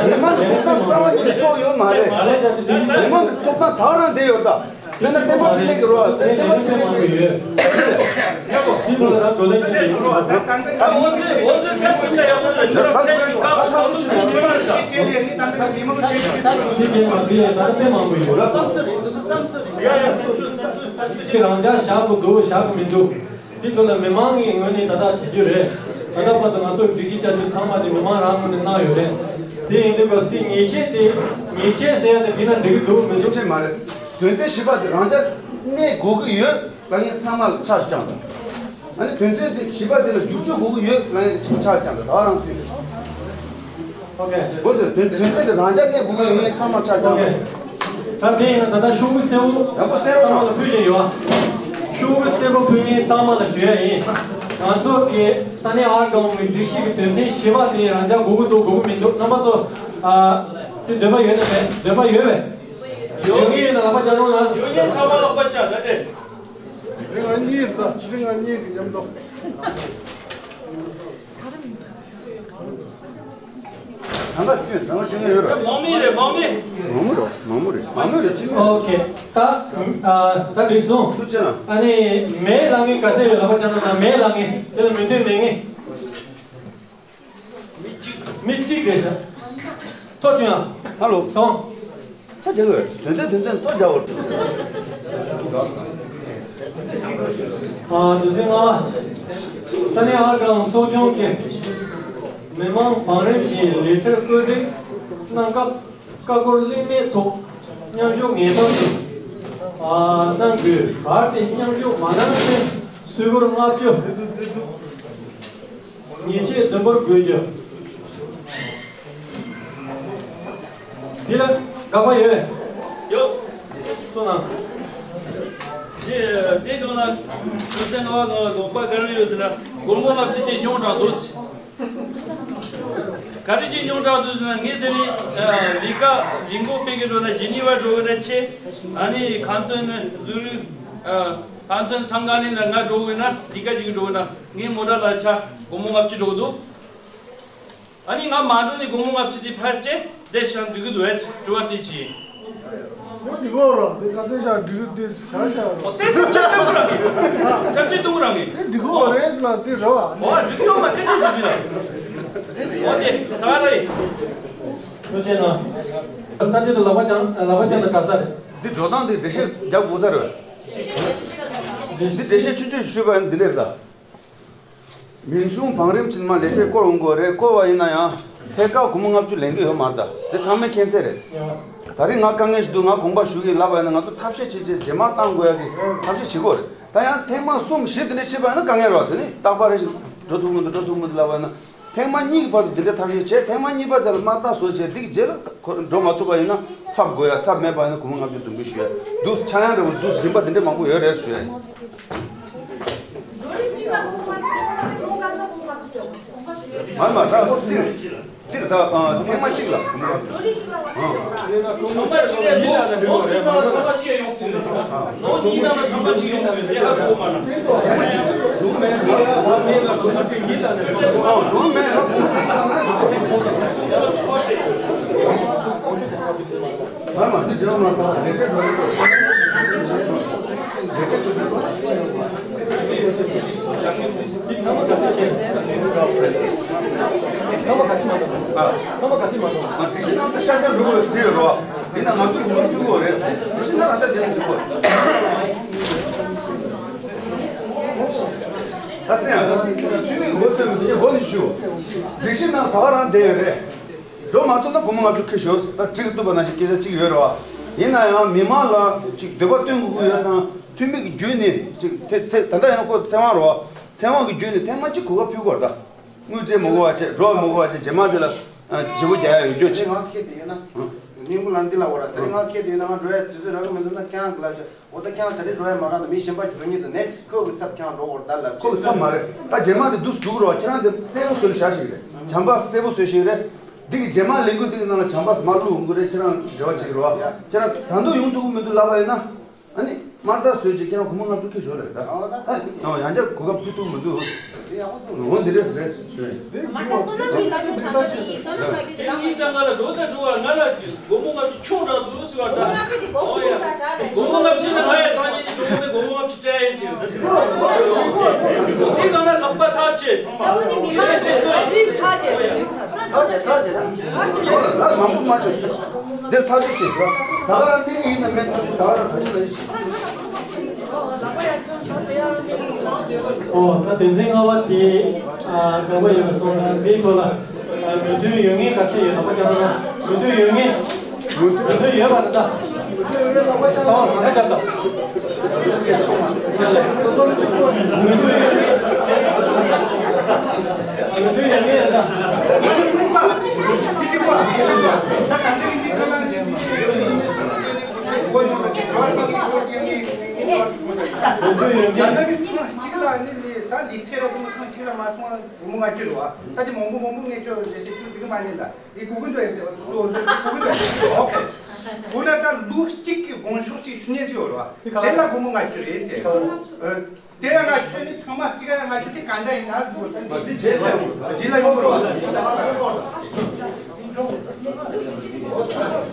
མི་མང་གི་ཐོབ་ཐང་རྩ་བ་ཉིད་ནས་འཕྲོག་ཡོད་མ་རེད། མི་མང་གི་ཐོབ་ཐང་ད་རང་བསྡད་ཡོད་ད། དཔེར་ན་བསྟན་པ་འཕྲིན་ལས་ཀྱི་རོགས། བསྟན་པ་འཕྲིན་ལས་ཀྱི་རོགས། ཨོ་ཙི་ཨོ་ཙི་སེམས་སེམས་ལ་ཡག་པོ་ལ་ཁྱོད་རང་ཚོའི་ཀ་བ་ཁ་ལོ་ཆུང་ཆུང་ལ་རེད། ཁྱེད་ཀྱི་མ་འདི་ད་ལྟ་དཔེ་མང་པོ་ཡོད། བསམ་ཚུལ་རེད། དེ་ཚོ་བསམ་ཚུལ་རེད། ཁྱེད་རང་ཅག་བཞག་དགོས་འདུག་བཞག་གི་མི་འདུག་དེ་ཚོ་ལ་མི་མང་གི་ངོས་ནས་ད་ལྟ་བྱེད་རྒྱུ་རེད། ད་ལྟ་བར་དུ་ང་ཚོ་སྒྲིག་གཞི་བསྐྱར་བཅོས་ཚང་མ་དེ་མི་མང་རང་ངོས་ནས་གནང་ཡོད་རེད། དེ་ཡིན་དུས་སྐབས་དེ་ཉེས་ཆད་དེ་ཉེས་ཆད་ཟེར་ཡ་དེ་བྲིས་ན་འགྲིག་གི་འདུག་མི་འདུག་ཉེས་ཆད་མ་རེད། དོན་ཚན་བཞི་པ་དེ་རང་འཇགས་གནས་དགོས་ཀྱི་ཡོད་ལབ་མཁན་ཚང་མ་ལ་ཆ་ཞིག་བཅངས་དང་། ཨ་ནི་དོན་ཚན་དེ་བཞི་པ་དེ་ལ་བསྒྱུར་བཅོས་དགོས་ཀྱི་ཡོད་ལབ་མཁན་དེ་ཆ་བཅངས་དང་། ད་རང་ཕུལ། ཨོ་ཁེ། དགོས་དོན་དོན་ཚན་དེ་རང་འཇགས་གནས་དགོས་ཀྱི་ཡོད་མཁན་ཚང་མ་ཆ་ཨོ་ཁེ། བཅངས་དང་། ད་དེ་ཡིན་ན་ད་ལྟ་ཤོག་བུ་གསལ་བོ་ཡག་པོ་གསལ་བོ་ཚང་མ་ལ་ཕུལ་བཞིན་ཡོད། ཤོག་བུ་གསལ་བོ་ཕུལ་མཁན་ཚང་མ་ལ་ཞུ་ཡ་ཡིན། ང་ཚོ་གི་ས་གནས་ཨར་དགའ་བོ་གི་སྒྲིག་གཞི་གི་དོན་ཚན་བཞི་པ་དེ་རང་འཇགས་དགོས་ཀྱི་འདུག་དགོས་ཀྱི་མི་འདུག་རྣམ་པ་ཚོ། ཨ། དེ་འདོད་པ་ཡོད་ན་མེད། འདོད་པ་ཡོད་པས། ཡོད། ཡོད་མཁན་ཡོད་ན་ལག་པ་བརྐྱངས་རོགས་གནང་། ཡོད་མཁན་ཚང་མ་ལག་པ་བརྐྱངས་ད་དེ། རིང་ང་གཉིས་རེད་ད། རིང་ང་གཉིས་ཀྱི་མཉམ་དུ། གང་ག་ཁྱོད་གང་ག་ཁྱོད་ཡོད་རེད། མང་མི་རེད། མང་མི། མང་མོ་རེད། མང་མོ་རེད། མང་མོ་རེད། ཅི་མོ། ཨོ་ཁེ། ད་ཨ་ད་རིག་སོང་། ཐུགས་རྗེ་གནང་། ཨ་ནི་མེད་ལབ་མཁན་ག་ཚད་ཡོད། ལག་པ་བརྐྱངས་རོགས་གནང་། མེད་ལབ་མཁན། དེ་ལ་མོས་མཐུན་མེད་མཁན། མི་གཅིག་རེད་ཤག་ཐོ་ཅུང་ཡང་། ཧ་ལོ། སོང་། ཐོ་རྒྱག་དགོས། དོན་ཚན་དོན་ཚན་ཐོ་རྒྱག་དགོས། ཨ། དོན་ཚན་ལྔ། ས་གནས་ཨར་དགའ་བོ་ཚོགས་ཆུང་གིས་མི་མང་བང་རིམ་བཞིན་ལས་འཁྱུར་བཀོད་སྒྲིག་གནང་སྐབས། ཀ་ཀོར་གླེང་མོལ་ཐོག་མཉམ་ཞུགས་ངེས་པར་དུ་གནང་དགོས། གལ་ཏེ་མཉམ་ཞུགས་མ་གནང་ཚེ་གསོལ་ཕོར་ལྔ་བཅུ། ཉེས་ཆད་བདུན་ཕོར་དགོས་རྒྱུ། འདི་ལ་དགག་པ་ཡོད། ཡོད། སོང་ན། དེ་དེ་སོང་ན་དོན་ཚན་ལྔ་པ་ནང་ལ་དགག་པ་ག་རེ་ཡོད་ཟེར་ན། སྒོར་མོ་ལྔ་བཅུ་དེ་ཉུང་དྲགས་འདུག་ག་རེ་བྱས་ཉུང་དྲགས་འདུག་ཟེར་ན། ངས་དེ་ནས་ལས་ཀ་ལས་འགོ་སྤེལ་གི་འགྲོ་ན་ཇི་ནི་ཝ་འགྲོ་གི་ན་ཆེ། ཨ་ནི་ཁ་འདོན་ནི་ལུ་ལུ། ཁ་འདོན་ཚང་ག་ནས་ན་ང་འགྲོ་གི་ན། ལས་ཀ་ཅིག་འགྲོ་གི་ན། ངའི་མོ་ཊ་ལ་ཆ་སྒོར་མོ་ལྔ་བཅུ་འགྲོ་གི་འདུག་ཨ་ནི་ང་མ་འགྲོ་ནས་སྒོར་མོ་ལྔ་བཅུ་དེ་ཕར་བཅད་བསྡད་ཤག་འགྲིག་གི་འདུག་ཨེ། དྲི་བ་དེ་ཅི། དེ་འགྲིག་གོ་ར། དེ་ག་ཚད་ཤག་འགྲིག་གི་དེ་ཟ་ཤག་ར། ཨོ་དེ་སེམས་ཆུང་གཏོང་གི་རང་གི། སེམས་ཆུང་གཏོང་གི་རང་གི། དེ་འགྲིག་གོ་རེད་ལ་དེ་ར་བ། ཨོ་འགྲིག་གི་ཡོད་མ་དེ་ཅི་འགྲིག་གི་ལ། ཨོ་དེ་ད་ག་རེད། ཐུགས་རྗེ་གནང་། ད་དེ་དུ་ལག་པ་བརྐྱངས་ལག་པ་བརྐྱངས་ན་དྲག་ས་རེད། འདི་འགྲོ་སྟངས་དེ་འགྲེལ་བཤད་རྒྱག་དགོས་ས་རེད། འདི་འགྲེལ་བཤད་ཆུང་ཆུང་ཞུས་པ་ཡིན། འདི་འདྲ་རེད་ད། མིང་གཞུང་བང་རིམ་ཕྱིན་མ་ལས་བྱེད་བསྐོར་འོང་དགོས་རེད། བསྐོར་བ་ཡིན་ན་ཡང་ཐད་ཀར་སྒོར་མོ་ལྔ་བཅུ་ལེན་གི་ཡོད་མ་རེད་ད། དེ་ཚང་མས་མཁྱེན་གསལ་རེད། ད་རེས་ང་དཀའ་ངལ་ཞིག་འདུག་ང་དགོངས་པ་ཞུ་གི་ལབ་པ་ཡིན་ན། ང་ཚོ་ཐབས་ཤེས་བྱེད་ཆེད་རྗེས་མ་བཏང་དགོས་ཡ་གི་ཐབས་ཤེས་བྱེད་དགོས་རེད། ད་ཡང་ཐེངས་མ་གསུམ་བཞི་དེ་འདྲ་བྱས་པ་ཡིན་ན་དཀའ་ངལ་རེད་བ། དེ་ནི་རྟག་པར་རེ་བཞིན་འགྲོ་ཐུབ་མི་འདུག་འགྲོ་ཐུབ་མི་འདུག་ལབ་པ་ཡིན་ན། ཐེངས་མ་གཉིས་ཀྱི་བར་དུ་འདི་འདྲའི་ཐབས་ཤེས་བྱས། ཐེངས་མ་གཉིས་པ་དེ་ལ་མ་ལྟ་བཟོ་བྱས། འདི་གི་རྗེས་ལ་ཁོ་འགྲོ་མ་ཐུབ་པ་ཡིན་ན་ཚབ་དགོས་ཡ། ཚབ་མེད་པ་ཡིན་ན་སྒོར་མོ་ལྔ་བཅུ་འདོན་གི་ཞུ་ཡ་འདུག་ཆག་ཡང་འདྲ་བོ་འདུག་རིམ་པ་འདི་འདྲའི་མང་པོ་ཡོད་རེད་ཞུ་ཡ། མ་མ་ད་ཅི། འདིར་ད་ཨ་ཐེངས་མ་གཅིག་ལ། ཐེངས་མ་གཅིག་ལ་ལོ་གསུམ་ནང་ལ་ཐེངས་མ་གཅིག་ཡོང་སྲིད། ལོ་གཉིས་ནང་ལ་ཐེངས་མ་གཅིག་ཡོང་སྲིད། ལས་ཀ་གོ་མ་ན། འགྲོ་མེད་ཟེར། འགྲོ་མེད་ཟེར། མ་མ་འདི་རྒྱབ་མ་ཐག་ལས་བྱེད་འགྲོ་ཡི་འདུག་ལས་བྱེད་འགྲོ་ཡི་འདུག་ཐ་མ་ག་ཚོད་བྱས། ཐ་མ་ག་ཚོད་མ་གཏོགས། ཨ། ཐ་མ་ག་ཚོད་མ་གཏོགས། ཨ། སྒྲིག་གཞི་ནང་དུ་ཤར་རྒྱག་འགྲོ་དགོས་ཟེར་ཡོད་རོ། ཡིན་ན་ང་ཚོ་སྒོར་མོ་ཐུག་གོ་རེད། དེ་བཞིན་ན་ང་ཚོ་དེ་ལ་ཐུག་གོ། ད་སེམས་ཡང་ད་ཐུག་མིན་གོ་ཚོད་མི་ཐུག་གོ་ནི་ཞུ། སྒྲིག་གཞི་ནང་ད་ག་རང་བསྡད་ཡོད་རེད། འགྲོ་མ་ཐུབ་ན་སྒོར་མོ་ལྔ་བཅུ་ཁྱེར་ཤོག་ད་ཁྲིག་ཏུ་བ་ན་ཞིག་སྐད་ཆ་གཅིག་ཡོད་རེད་བ། ཡིན་ན་ཡང་མི་མང་ལ་ཅིག་འདོད་པ་སྟོན་དགོས་ཀྱི་ཡོད་ཙང་འཐུས་མི་གི་བརྒྱུད་ནས་ཅིག་དེ་ཚེ་ད་ལྟ་ཡང་ཁོ་ཚེ་དབང་རེད་བ། ཚེ་དབང་གི་བརྒྱུད་ནས་ཐེངས་མ་གཅིག་གོ་སྐབས་ཕུལ་དགོས་རེད་ད། དངུལ་སྤྲད་མ་དགོས་པ་བྱས། འགྲོ་མ་དགོས་པ་བྱས། རྗེས་མ་དེ་ལ་ཨ་བརྗེ་པོ་རྒྱག་ཡ་ཡོད་རྒྱུ་ཆེ། ང་ཁྱེད་དེ་ཡོད་ན་ཨ། སྙིང་པོ་ལ་འདི་ལ་འོ་ར། ད་རེས་ང་ཁྱེད་དེ་ཡོད་ན་ང་འགྲོ་ཡ་དུས་ཚོད་རག་གི་མི་འདུག་ན་ཁྱེད་རང་གི་ལ་བཞག་འོ་ད་ཁྱེད་རང་ད་རེས་འགྲོ་ཡ་མ་རག་ན་མི་གཞན་པ་འགྱུར་ཉིད་དུ་next ཁོ་གི་ཚབ་ཁྱེད་རང་འགྲོ་དགོས་རེད་ད་ལབ། ཁོ་གི་ཚབ་མ་རེད། ད་རྗེས་མ་དེ་འདུག་སྡུག་རོགས། ཁྱེད་རང་དེ་གསལ་པོ་བཟོས་ལ་བཞག་ཞིག་རེད། བྱམས་པ་གསལ་པོ་བཟོས་ཞིག་རེད། འདི་གི་རྗེས་མ་ལས་འགུལ་འདི་གི་ནང་ལ་བྱམས་པ་མ་བླུག་འོང་གི་རེད། ཁྱེད་རང་འབྲེལ་བ་བྱེད་ཀྱི་རེད་བ། ཁྱེད་རང་ད་དུང་ཡོང་ཐུབ་ཀྱི་མི་འདུག་ལབ་པ་ཡིན་ན། ཨ་ནི་དམར་རྟགས་བཟོས་ཀྱི་ཁྱེད་རང་སྒོར་མོ་ལྔ་བཅུ་ཁྱེར་ཤོག་ལབ་ད། ཨ་ཡང་བསྐྱར་གོ་སྐབས་ཕུལ་ཐུབ་མི་འདུག་འོ་འདི་རེད་ཟེར་ཞུ་ཡིན། མ་ད་བསོད་ནམས་ཀྱི་ལག་ཏུ་ཐོགས་ཀྱི་ཡིན། བསོད་ནམས་ལགས་ཀྱིས་རང་གཉིས་ཀ་ང་ལ་འགྲོ་དང་འགྲོ་བར་ང་ལ་སྒོར་མོ་ལྔ་བཅུ་ཆུང་དྲགས་འདུག་ཟེར་བ་ད། སྒོར་མོ་ལྔ་བཅུ་དེ་སྒོར་མོ་ཆུང་དྲགས་བྱ་ལས། སྒོར་མོ་ལྔ་བཅུ་ན་ང་ཡང་སང་ཉིན་དེ་འགྲོ་གི་མེད། སྒོར་མོ་ལྔ་བཅུ་སྤྲད་ཡིན་ཟེར། དེ་གང་ན་ལག་པ་ཐག་བཅད། ད་བོ་ནི་མི་མང་གི་འདི་ཐག་བཅད་དེ་ནི་ཚར། ཐག་བཅད་ཐག་བཅད་ད། ལ་མང་པོ་མ་བཅད། འདིར་ཐག་གཅོད་བྱེད་ཤོག་ད་ག་རང་གནས་ཀྱི་ཡིན་ན་མེད་ཐག་གཅོད་ད་ག་རང་ཐག་གཅོད་ལ་ཡིན་ཞིག་ཨོ་ད་དོན་ཚན་ལྔ་པ་དེ་ཨ་དགོངས་པ་ཡོད་པ་སོང་ཙང་འདིའི་ཐོག་ལ་ཨ་མོས་མཐུན་ཡོད་མཁན་ག་ཚད་ཡོད་ལག་པ་བརྐྱངས་རོགས་གནང་། མོས་མཐུན་ཡོད་མཁན། མོས་མཐུན་ཡོད་པ་རེད་ད། ཚང་མ་ལག་པ་བརྐྱངས་དང་། མོས་མཐུན་ཡོད་མཁན། མོས་མཐུན་ཡོད་མཁན་རེད་ད། མོས་མཐུན་ཡོད་མཁན། སྒོར་མོ་ལྔ་བཅུ་རེད་བ། ས་དེ་མང་པོ་མང་པོ་ངས་ཁྱོད་འདྲ་ཞིག་ཁྱོད་འདི་ག་མ་ཉན་ད། ཨི་གོ་གི་འདུག་ཨེ། དེ་གོ་གི་འདུག་ཨེ། ཨོ་ཁེ། འོ་ན་ད་ལོ་གཅིག་གི་དགོངས་ཞུ་ཅིག་ཞུ་ཉན་ཅིག་ཡོད་རེད་བ། དེ་ལ་སྒོར་མོ་ལྔ་བཅུ་རེད་ཟེར། ཨ། དེ་ལ་ལྔ་བཅུ་ནི་ཐེངས་མ་གཅིག་ལ་ལྔ་བཅུ་དེ་ག་འདྲ་ཡིན་ན་ཟེར་བ་དེ་རྗེས་ལ་ཡོང་། རྗེས་ལ་ཡོང་གི་རེད་བ།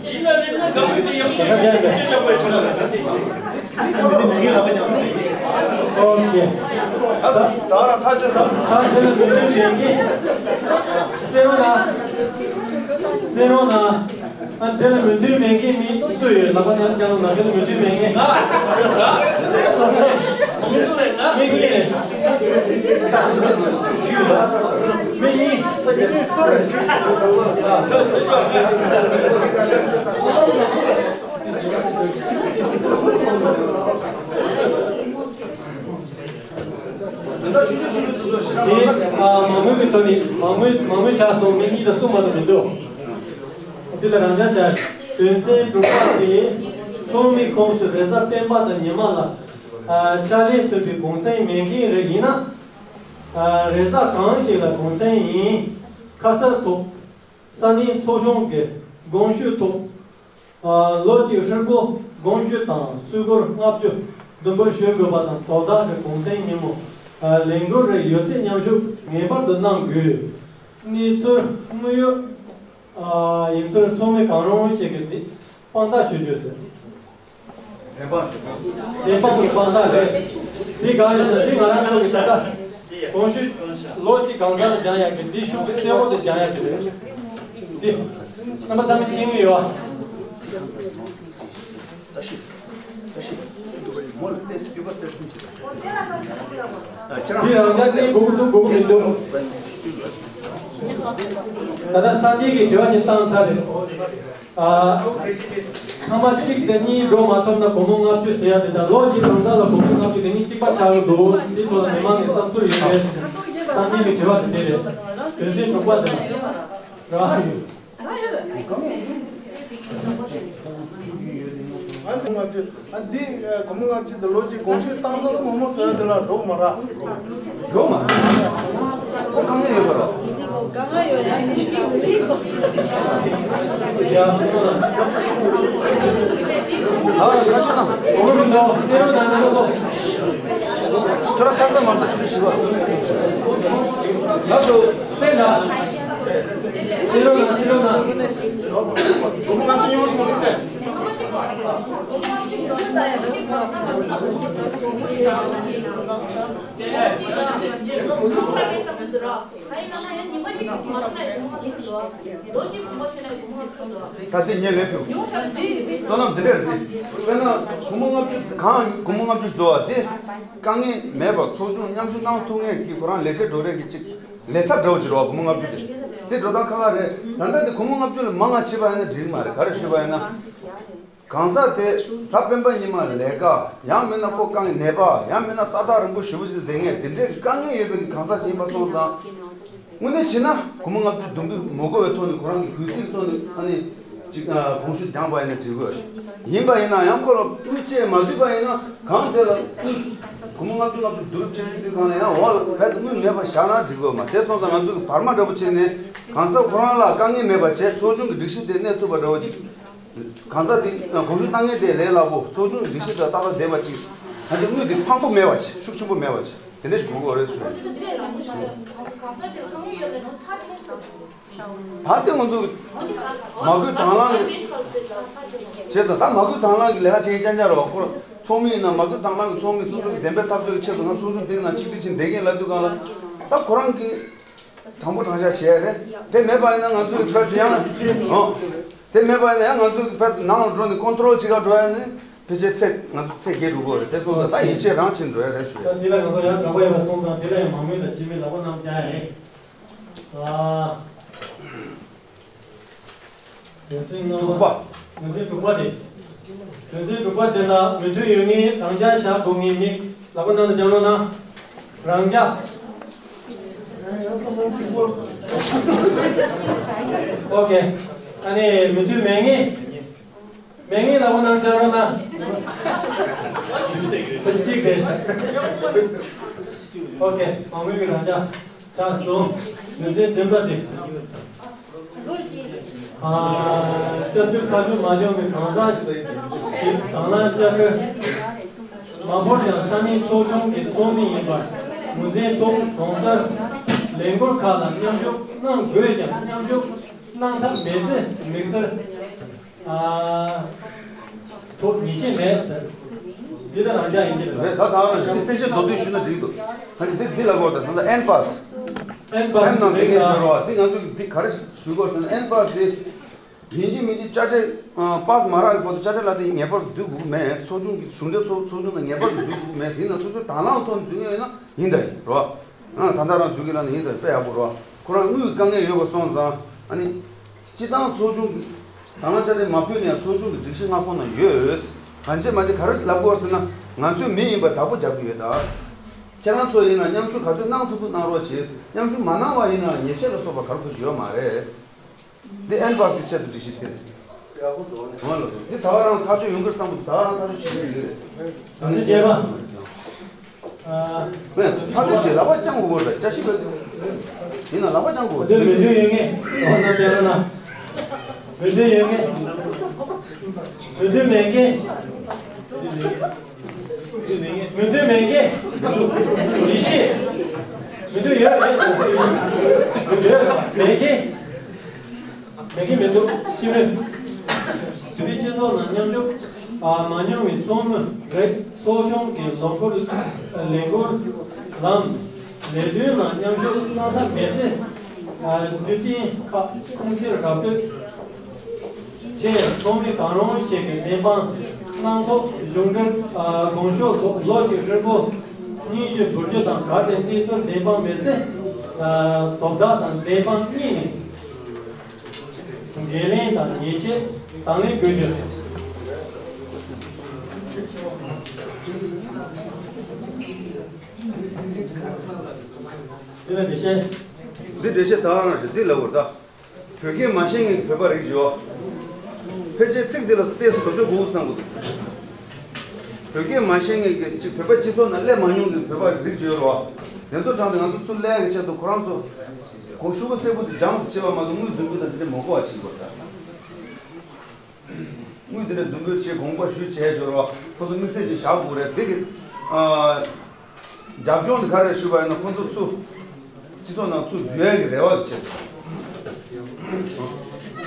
རྗེས་ལ་ལེན་ན་དགའ་མོས་དེ་ཡང་ཅིག་ཅིག་ཅིག་ཅིག་ཅིག་ཅིག་ཅིག། ཨོ་ཁེ། ད་ད་རང་ཐག་ཆོད་སོང་། ད་དེ་ལ་མོས་མཐུན་མེད་མཁན་གསན་རོགས་གནང་། གསན་རོགས་གནང་། ཨ་དེ་ལ་མོས་མཐུན་མེད་མཁན་མི་སུ་ཡོད། ལག་པ་ནང་བརྐྱངས་རོགས་གནང་། དེ་ལ་མོས་མཐུན་མེད་མཁན། མི་གཉིས་རེད། མི་གཉིས། དེ་ཨ་མང་མོས་ཀྱི་ཐོག་ནས་མང་མོས་མང་མོས་ཆགས་སོང་། མི་གཉིས་དང་གསུམ་མ་གཏོགས་མི་འདུག་འདི་ལ་རང་འཇགས་བྱ། དོན་ཚན་དྲུག་པ་དེ་ཚོགས་མི་ཁོངས་སུ་རེས་གཟའ་སྤེན་པ་དང་ཉི་མ་ལ་ཨ་ཕྱག་ལས་མཚོན་པའི་གུང་སེང་མེད་མཁན་རེ་ཡིན་ན། ཨ་རེས་གཟའ་གང་ཞིག་ལ་གུང་སེང་ཡིན། ཁ་གསལ་ཐོག་ས་གནས་ཚོགས་ཆུང་གི་དགོངས་ཞུ་ཐོག་ཨ་ལོ་གཅིག་ཧྲིལ་པོ་དགོངས་ཞུ་དང་སུད་སྒོར་ལྔ་བཅུ་བསྡོམས་འབོར་ཞུ་དགོས་པ་དང་། དོ་བདག་གི་གུང་སེང་ཉིན་མོ་ཨ་ལས་འགུལ་རེ་ཡོད་ཚད་མཉམ་ཞུགས་ངེས་པར་དུ་གནང་དགོས། གནས་ཚུལ་དངོས་ཡོད་ཨ་ཡིན་ཚུལ་ཚོགས་མི་གང་རུང་ཞིག་གིས་འདི་དཔང་རྟགས་ཞུ་རྒྱུ་ཟེར། བདེན་དཔང་ཞུ་དགོས། བདེན་དཔང་གི་དཔང་རྟགས་རེད། འདི་གང་ཡིན་ཟེར་ན་འདི་ང་རང་ཚོ་གི་ད་ལྟ་དགོངས་ཞུ་ལོ་གཅིག་གང་ཚར་སྦྱང་ཡག་གི་འདི་ཤུགས་གསལ་པོ་དེ་སྦྱང་ཡག་གི་རེད། འདི་རྣམ་པ་ཚང་མས་མཁྱེན་གྱི་ཡོད་ཨ། ད་ཤི། ད་ཤི། མོ་ལ་ཏེས་ཡུ་གར་སེར་སིན་བྱེད། འདི་རང་ཅག་གནས་དགོས་ཀྱི་འདུག་དགོས་ཀྱི་མི་འདུག་ད་ལྟ་ས་གནས་ཀྱི་དྲི་བ་ནི་བཏང་ཚར་རེད། ཨ། ཚང་མ་གཅིག་དང་གཉིས་འགྲོ་མ་ཐུབ་ན་སྒོར་མོ་ལྔ་བཅུ་ཟེར་ཡ་དེ་དང་། ལོ་གཅིག་གང་ཙམ་ལ་སྒོར་མོ་ལྔ་བཅུ་དེ་གཉིས་གཅིག་པ་ཆགས་ཀྱི་འདུག་འདི་ཐོག་ལ་མི་མང་གི་བསམ་ཚུལ་ཡོད་རེད། ས་གནས་ཀྱི་དྲི་བ་དེ་འདི་རེད། དོན་ཚན་དྲུག་པ་དེ་ལ་རེད་བ། ཨ་འདི་ང་ཚོས། ཨ་འདི་སྒོར་མོ་ལྔ་བཅུ་དང་ལོ་གཅིག་གོང་ཞུས་བཏང་ཚར་མོ་མོ་ཟེར་དེ་ལ་འགྲོ་མ་ར། འགྲོ་མ་ར། ཁོ་དཀའ་ངལ་ཡོད་པ་ར། ཡ། ད་ར་ཁ་ཆེ་ན། འོ་མི་འདུག་ཁྱོད་རང་ཚར་ས་མ་འདུག་ཆུ་ཚོད་བཞི་པ། ང་ཚོ་སེམས་དང་། སེམས་རོགས་དང་སེམས་རོགས་དང་། སྒོར་མོ་ལྔ་བཅུ་ཉུང་སོང་ཟེར། ད་ལྟའི་ཉེ་ལེ་ཕུ། བསོད་ནམས་འདི་འདྲ་རེད། དཔེར་ན་སྒོར་མོ་ལྔ་བཅུ་གང་སྒོར་མོ་ལྔ་བཅུ་ཞིག་འདུག་བ། དེ་དཀའ་ངལ་མེད་པར་ཚོགས་ཆུང་མཉམ་ཞུགས་གནང་ཐུབ་མཁན་གྱི་ཁོ་རང་ལས་བྱེད་འགྲོ་རེས་ཀྱི་གཅིག་ལས་ཚབ་འདྲ་བོ་ཅིག་རེད་བ། སྒོར་མོ་ལྔ་བཅུ་དེ་དེ་འགྲོ་སྟངས་ཁག་ཁག་རེད། ད་ལྟ་དེ་སྒོར་མོ་ལྔ་བཅུ་ལས་མང་ང་བྱེད་པ་ཡིན་ན་འགྲིག་མ་རེད། ག་རེ་ཞུས་པ་ཡིན་ན། གང་ཟག་དེ་གཟའ་སྤེན་པ་ཉི་མ་ལས་ཀ། ཡང་མིན་ན་ཁོ་དཀའ་ངལ་ནད་པ། ཡང་མིན་ན་ས་ཐག་རིང་པོ་ཞེ་པོ་ཞིག་བསྡད་མཁན་དེ་འདྲའི་དཀའ་ངལ་ཡོད་པའི་གང་ཟག་ཅིག་ཡིན་པ་སོང་ཙང་། དངོས་གནས་བྱས་ན་སྒོར་མོ་ལྔ་བཅུ་བསྡོམས་པས་མི་དགོས་པའི་ཐོག་ནས་ཁོ་རང་གི་གུས་བརྩི་གི་ཐོག་ནས་ཨ་ནི་ཅིག་ཨ་དགོངས་ཞུ་བགྱངས་པ་ཡིན་ན་འགྲིག་གི་ཡོད་རེད། ཡིན་པ་ཡིན་ན་ཡང་ཁོ་ལ་དངུལ་སྤྲད་མ་ཐུབ་པ་ཡིན་ན་གང་དེ་ལ་དངུལ་སྒོར་མོ་ལྔ་བཅུ་ལྔ་བཅུ་བསྡུ་རུབ་བྱེད་ཐུབ་དུས་གང་ལ་ཡང་འོག་ལ་ཕལ་དུ་དངུལ་མེད་པ་བཞག་ན་འགྲིག་གི་ཡོད་མ་རེད། དེ་སོང་ཙང་ང་ཚོ་གི་བར་མ་འདྲ་པོ་བྱས་ནས་གང་ཟག་ཁོ་རང་ལ་དཀའ་ངལ་མེད་པ་བྱས་ཚོགས་ཆུང་གི་སྒྲིག་གཞི་དེ་གནས་ཐུབ་པ་འདྲ་བོ་ཅིག་གང་ཟག་དེ་དགོངས་ཞུ་བཏང་མཁན་དེ་ལས་སླ་པོ། ཚོགས་ཆུང་གི་སྒྲིག་གཞི་དང་ཏག་ཏག་ལྡན་པ་ཅིག་ད་ཆ་དངུལ་དེ་ཕངས་པོ་མེད་པ་ཅིག་ཤུགས་ཆེན་པོ་མེད་པ་ཅིག་དེ་འདྲ་ཞིག་དགོས་ཀྱི་ཡོད་རེད་ཟེར། ད་ལྟ་ང་ཚོ་མ་དགོས་དང་བླངས་ཀྱི་བྱས་ཙང་། ད་མ་དགོས་དང་བླངས་ཀྱི་ལས་ཀ་བྱེད་མཁན་རྐྱང་རྐྱང་རེད་བ། ཁོ་ཚོགས་མི་ཡིན་ན་མ་དགོས་དང་བླངས་ཀྱི་ཚོགས་མི་སོ་སོ་གི་བདེན་པའི་འཐབ་རྩོད་ཀྱི་ཆེད་དུ་ང་ཚོགས་ཆུང་དེའི་ནང་གཅིག་སྒྲིལ་བྱས་བསྡད་མཁན་ལབ་དུས་གང་ལ། ད་ཁོ་རང་གི་དྲང་པོ་དྲང་བཞག་བྱས་རེད། དེ་མེད་པ་ཡིན་ན་ང་ཚོ་གི་ཕར་ཡང་ཨོ། དེ་མེད་པ་ཡིན་ན་ཡང་ང་ཚོ་གི་ཕར་ནང་ལ་འགྲོ་ནས་ཀོན་ཊོ་རོལ་བྱེད་ག་འགྲོ་ཡ་ནི་ཕལ་ཆེར་ཚད་ང་ཚོ་ཚད་བརྒལ་འགྲོ་གི་རེད། དེ་སོང་ཙང་ད་ཡིད་ཆེས་རང་བྱེད་འགྲོ་ཡ་རེད་ཞུ་ཡ། ད་འདི་ལ་ང་ཚོ་ཡང་དགོངས་པ་ཡོད་པ་སོང་ཙང་འདི་ལ་ཡང་མང་མོས་དང་སྤྱི་མོས་ལག་པ་བསྣམས་བྱ་ཡ་རེད། ཨ། དོན་ཚན་ལྔ་པ། དྲུག་པ། དོན་ཚན་དྲུག་པ་དེ། དོན་ཚན་དྲུག་པ་དེ་ལ་མོས་མཐུན་ཡོད་མཁན་རང་འཇགས་བཞག་དགོས་མཁན་མི་ལག་པ་བསྣམས་ནས་སྦྱང་རོགས་གནང་། རང་འཇགས། ཨོ་ཀེ། ཨ་ནི་མོས་མཐུན་མེད་མཁན། མེད་མཁན་ལག་པ་བསྣམས་སྦྱང་རོགས་གནང་། གཅིག་རེད། ཨོ་ཀེ། མང་མོས་ཀྱི་རང་འཇགས། ཆ་གསུམ། དོན་ཚན་བདུན་པ་དེ། ཨ། སྐྱབས་འཇུག་ཐག་གཅོད་མ་བྱུང་བའི་གང་ཟག་ཞིག་དང་བླངས་དཔྱ་ཁྲལ་མ་ཕོར་ཡང་ས་གནས་ཚོགས་ཆུང་གི་ཚོགས་མི་ཡིན་པར་ངོས་འཛིན་ཐོག་གྲོང་གསར་ལས་འཁུར་ཁག་ལ་མཉམ་ཞུགས་གནང་དགོས་ཀྱང་མཉམ་ཞུགས་གནང་ཐབས་མེད་ཚེ་དམིགས་བསལ། ཨ། ཐོབ་ཉེས་ཆད་མེད་ཟེར། འདི་ལྟར་རང་འཇགས་ཡིན་གྱི་རེད། རེད། ད་ད་ང་ཚོ་གསལ་བཤད་མདོར་བསྡུས་ཞུས་ན་འགྲིག་འདུག་ད་ནི་འདི་འདི་ལ་གོ་ད་ད་ལྟ་ཨེན་པཱ་སི། ཨེན་པཱ་སི་ཨེན་ནང་འདི་གའི་ཡོད་རེད་བ། འདི་ང་ཚོ་འདི་ག་རེ་ཞུ་དགོས་ཟེར་ན། ཨེན་པཱ་སི་དེ་ཡིན་གཅིག་མིན་གཅིག་དཔྱ་ཁྲལ་པཱ་སི་མ་རག་གི་བར་དུ་དཔྱ་ཁྲལ་ལ་དེ་ངེས་པར་དུ་འཛུལ་དགོས་མེད། ཚོགས་ཆུང་གི་གཞུང་འབྲེལ་ཚོགས་ཚོགས་ཆུང་དང་ངེས་པར་དུ་འཛུལ་དགོས་མེད། ཡིན་ན་སོ་སོའི་དང་བླངས་ཐོག་ནས་འཛུལ་མཁན་ཡོད་ན་ཡིན་ད་ཡིན་རེད་བ། ཨ། ད་ལྟ་རང་འཛུལ་གྱི་ལ་ནི་ཡིན་ད་དཔེ་ཡག་པོ་རེད་བ། ཁོ་རང་དངུལ་དཀའ་ངལ་ཡོད་པ་སོང་ཙང་ཨ་ནི། སྤྱི་བཏང་ཚོགས་ཆུང་གི་དང་བླངས་དཔྱ་ཁྲལ་མ་ཕུལ་ནའང་ཚོགས་ཆུང་གི་སྒྲིག་གཞི་མངའ་ཁོངས་ནང་ཡོད། གང་བྱས་མ་བྱས་ག་རེ་ལབ་དགོས་ཟེར་ན། ང་ཚོའི་མི་ཡིན་པ་བདག་པོ་རྒྱབ་ཀྱི་ཡོད་ད། ཁྱེད་རང་ཚོ་ཡིན་ན་མཉམ་ཞུགས་ག་དུས་གནང་ཐུབ་ཐུབ་གནང་རོགས་བྱེད། མཉམ་ཞུགས་མ་གནང་བ་ཡིན་ན་ཉེས་ཆད་ལ་སོགས་པ་ག་རེ་ཐོབ་ཀྱི་ཡོད་མ་རེད། འདི་ཨེན་པཱ་སི་གི་ཆེད་དུ་སྒྲིག་གཞི་དེ་རེད། ཡག་པོ་འདུག་ཨ་ནི། འོ་ལགས་སོ། འདི་ད་ག་རང་ཐག་གཅོད་ཡོང་གི་རེད་བསམ་གི་འདུག་ད་ག་རང་ཐག་གཅོད་བྱེད་ཀྱི་ཡོད་རེད། ད་ནི་བྱས་པ། ཨ། མེད། ཐག་གཅོད་བྱེད་ལག་པ་བརྐྱང་དགོས་རེད། བརྒྱ་ཞིག་ཡིན་ན་ལག་པ་བརྐྱང་དགོས། མོས་མཐུན་ཡོད་མཁན་ལག་པ་བརྐྱང་རོགས་གནང་། མོས་མཐུན་ཡོད་མཁན། མོས་མཐུན་མེད་མཁན། མོས་མཐུན་མེད་མཁན། ཡེ་ཤེས། མོས་མཐུན་ཡོད་རེད། ཡོད་མེད་མཁན། མེད་མཁན་མི་འདུག་སྤྱི་མོས། བོད་པའི་སྤྱི་ཚོགས་ནང་མཉམ་ཞུགས་མ་མྱོང་བའི་ཚོགས་མི་རེད། ཚོགས་ཆུང་གི་ལོ་འཁོར་ལས་འཁུར་ལམ་ལས་དོན་ནང་མཉམ་ཞུགས་གནང་ཐབས་མེད་ཚེ། རྒྱུ་རྐྱེན་ཁག་ཁུངས་སྐྱེལ་ར་སྤྲོད་ཆེད་ཚོགས་མི་གང་རུང་ཞིག་གིས་བདེན་དཔང་གནང་ཐོག་གཞུང་འབྲེལ་དགོངས་ཞུ་ཐོག་ལོ་གཅིག་ཧྲིལ་པོ་སྙན་ཞུ་བསྡུར་རྒྱུ་དང་། གལ་ཏེ་གནས་ཚུལ་བདེན་དཔང་མེད་ཚེ། དོ་བདག་དང་བདེན་དཔང་གཉིས་ནས། འགན་ལེན་དང་ཉེས་ཆད་དང་ལེན་དགོས་རྒྱུ་རེད། དེ་ལ་འགྲེལ་བཤད། འདི་འགྲེལ་བཤད་ད་ག་རང་རེད། འདི་ལབ་དགོས་ད། བོད་སྐད་མ་ཤེས་མཁན་གྱི་བོད་པ་རིགས་བྱོས། ཕལ་ཆེར་ཚིག་འདི་ལ་ཏོག་ཙམ་བཟོ་བཅོས་དགོས་བསམ་གྱི་འདུག་བོད་སྐད་མ་ཤེས་མཁན་གྱི་གཅིག་བོད་པ་སྤྱི་ཚོགས་ནང་སླེབས་མ་མྱོང་མཁན་གྱི་བོད་པ་རིགས་བྱོས་རོགས། དེ་ཚོ་དྲངས་ཏེ་ང་ཚོ་ཚུར་སླེབས་ཡག་གི་ཆེད་དུ་ཁོ་རང་ཚོ་གོང་ཞུ་བ་གསལ་པོ་དེ་སྦྱངས་སུ་བྱེད་པ་མ་གཏོགས་དངུལ་བསྡུ་འབུལ་དང་དེ་འདྲ་མ་གོ་བ་བྱེད་དགོས་ད། དངུལ་དེ་འདྲ་བསྡུ་འབུལ་བྱེད་དགོངས་པ་ཞུས་བྱས་འབྱོར་བ་ཁོ་ཚོ་དམིགས་བསལ་ཞིག་བཞག་དགོས་རེད། དེ་གི་ཨ། རྒྱབ་ལྗོངས་དེ་ག་རེ་ཞུས་པ་ཡིན་ན་ཁོ་ཚོ་ཚུར་སྤྱི་ཚོགས་ནང་ཚུར་འཛུལ་ཡག་གི་རེ་བ་གི་ཆེད་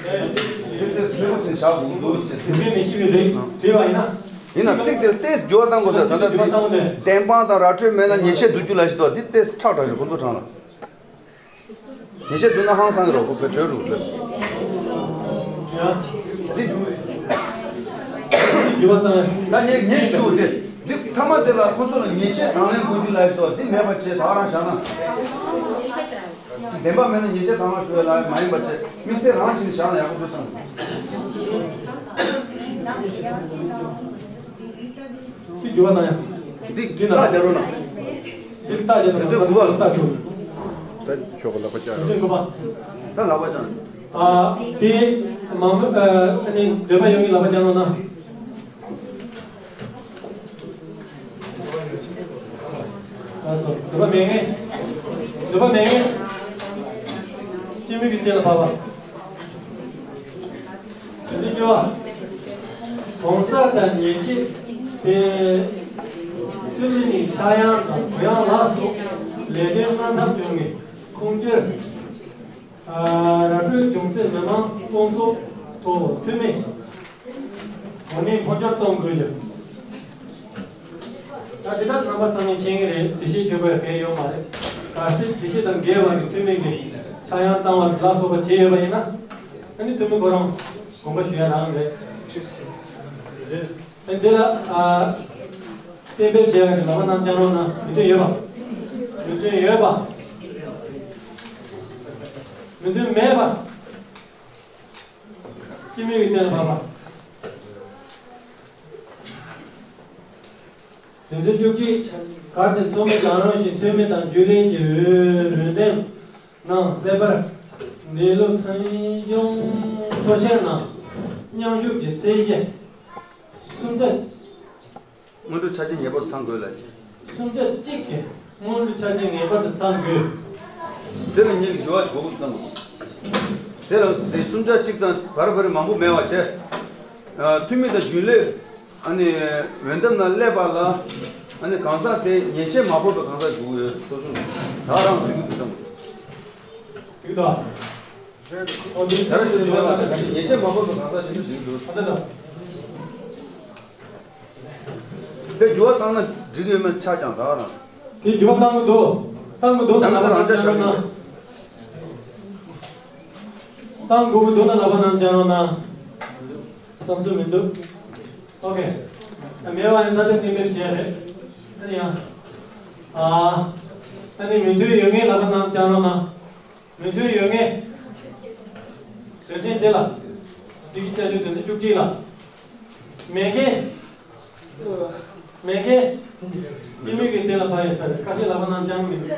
དུ། དེ་དེ་སྤེལ་བ་ཅན་བཞག་དགོས་འདུག་ཟེར་དེ། དེ་མི་ཤེས་པའི་རིགས་བྲིས་པ་ཡིན་ན། ཡིན་ན་ཚིག་དེ་ལ་ཏོག་ཙམ་འགྱུར་བ་གཏང་དགོས་ས། ད་ལྟ་དེ་བདེན་དཔང་དང་ར་སྤྲོད་མེད་ན་ཉེས་ཆད་བསྡུ་རྒྱུ་ལ་ཞིག་འདུག་འདི་ཏོག་ཙམ་ཁྲག་དྲག་ཞིག་ཁོ་ཚོ་གྲངས་ལ། ཉེས་ཆད་བསྡུ་ན་ཧང་སང་གི་རོགས་པོ་བོད་གྲོལ་རུ་ལོས། འདི་འགྱུར་བ་གཏང་ཡ། ད་ངས་ངས་ཞུ་དེ། འདི་མཐའ་མ་དེ་ལ་ཁོ་ཚོ་ལ་ཉེས་ཆད་དང་ལེན་དགོས་རྒྱུ་ལ་ཞིག་འདུག་འདི་མེད་པ་བྱས་ད་རང་བཞག་ན། བདེན་པ་མེད་ན་ཉེས་ཆད་དང་ལེན་ཞུ་ཡ་ལ་མ་ཡིན་པ་བྱས་དམིགས་བསལ་རང་བཞིན་བཞག་ན་ཡག་པོ་འདུག་བསམ། ཚིག་འགྱུར་བ་གནང་ཡ། འདི་འདི་ན་རྟགས་རྒྱག་རོགས་གནང་། འདི་རྟགས་རྒྱག་རོགས་གནང་། དགུ་པ། རྟགས་ཆོག་ད་ཁྱོད་ལ་པ་ཅག་རོགས། དགུ་པ། ད་ལག་པ་ཅག་ཨ་དེ་མང་པོ་ཨ་ནི་འདོད་པ་ཡོད་མཁན་ལག་པ་ཅག་རོགས་གནང་། ལགས་སོ། འདོད་པ་མེད་མཁན། འདོད་པ་མེད་མཁན། སྤྱི་མོས་ཀྱི་སྟེང་ལ་བབས་པ། དོན་ཚན་བཅུ་པ། གང་ཟག་དང་ཉེས་ཆད་དེ་འཐུས་མི་ནི་ཆག་ཡང་དང་གུ་ཡངས་ལ་སོགས་ལས་དོན་སྣ་ཐབས་བྱུང་ནས་ཁུངས་སྐྱེལ། ཨ་ར་སྤྲོད་བྱུང་ཚེ་མི་མང་སྤོང་ཚོགས་ཐོག་འཐུས་མི་གོ་གནས་འཕོ་འགྱུར་གཏོང་དགོས་ཀྱང་། ད་དེ་དག་རྣམ་པ་ཚང་མས་མཁྱེན་གྱི་རེད། འགྲེལ་བཤད་བྱེད་དགོས་གལ་ཡོད་མ་རེད། གལ་སྲིད་འགྲེལ་བཤད་དང་འགལ་བ་ནི་འཐུས་མི་གིས་ཆག་ཡང་བཏང་བ་ལ་སོགས་པ་བྱས་ཡོད་པ་ཡིན་ན། ཨ་ནི་འཐུས་མི་ཁོ་རང་དགོངས་པ་ཞུ་ཡ་རང་རེད། ཨ་འདི་ལ་ཨ་གཏན་འབེབས་བྱས་པའི་ལག་པ་རྣམས་བརྐྱང་རོགས་གནང་། མོས་མཐུན་ཡོད་པ། མོས་མཐུན་ཡོད་པ། མོས་མཐུན་མེད་པ། སྤྱི་མོས་ཀྱི་སྟེང་ལ་བབས་པ། དོན་ཚན་བཅུ་གཅིག་གལ་ཏེ་ཚོགས་མི་གང་རུང་ཞིག་འཐུས་མི་དང་རྒྱུན་ལས་ཀྱི་འོས་འོས་འདེམས་ནང་སླེབས་པར་འདས་ལོ་མཚན་གཞུང་ཚོགས་བཤེར་ནང་མཉམ་ཞུགས་ཀྱི་ཚད་གཞི་སུམ་ཆ། སྔོན་འགྲོ་ཆ་རྐྱེན་ངེས་པར་དུ་ཚང་དགོས་ལ། སུམ་ཆ་གཅིག་གི་སྔོན་འགྲོ་ཆ་རྐྱེན་ངེས་པར་དུ་ཚང་དགོས། དེ་ལ་ངེད་ཀྱི་འགྱུར་བ་ཞིག་དགོས་ཀྱི་བསམ་གྱི། དེ་ལ་དེ་སུམ་ཆ་གཅིག་དང་བར་བར་མང་པོ་མེད་པ་བྱས། ཨ་འཐུས་མི་དང་རྒྱུན་ལས་ཨ་ནི་འོས་འདེམས་ནང་སླེབས་པ་ལ་ཨ་ནི་གང་ཟག་དེ་ཉེས་ཆད་མ་ཕོག་པའི་གང་ཟག་དགོས་ཀྱི་ཡོད། ཚོགས་ཆུང་ད་རང་འགྲིག་གི་འདུག་བསམ་གྱི། འགྲིག་དང་། ཨོ་འདི་ད་རང་ཚོ་ཉེས་པ་ལ་ཉེས་ཆད་མ་ཕོག་པའི་གང་ཟག་ཞིག་འགྲིག་འདུག་ཨ་ད་ད། དེ་འགྱུར་བ་བཏང་ན་འགྲིག་ཡོད་མེད་ཆ་ཀྱང་ད་རང་། དེ་འགྱུར་བ་བཏང་གི་འདུག་བཏང་གི་འདུག་ན་ཡང་ལ་རང་ཆ་བཞག་ན། བཏང་དགོས་ཀྱི་འདུག་ན་ལག་པ་རྣམས་བརྐྱང་རོགས་གནང་། བསམ་ཚུལ་མི་འདུག་ཨོ་ཁེ། མེད་པ་ཡིན་ན་དེ་གཏན་འབེབས་བྱས་རེད། ཨ་ནི་ཡང་། ཨ་ཨ་ནི་མོས་མཐུན་ཡོད་མཁན་ལག་པ་རྣམས་བརྐྱང་རོགས་གནང་། མོས་མཐུན་ཡོད་མཁན། དོན་ཚན་འདི་ལ། སྒྲིག་གཞི་བསྐྱར་བཅོས་དོན་ཚན་བཅུ་གཅིག་ལ། མེད་མཁན། མེད་མཁན། སྤྱི་མོས་ཀྱི་སྟེང་ལ་ཕར་ཡོད་ས་རེད། ཁ་ཤས་ལག་པ་རྣམས་བརྐྱང་མི་འདུག་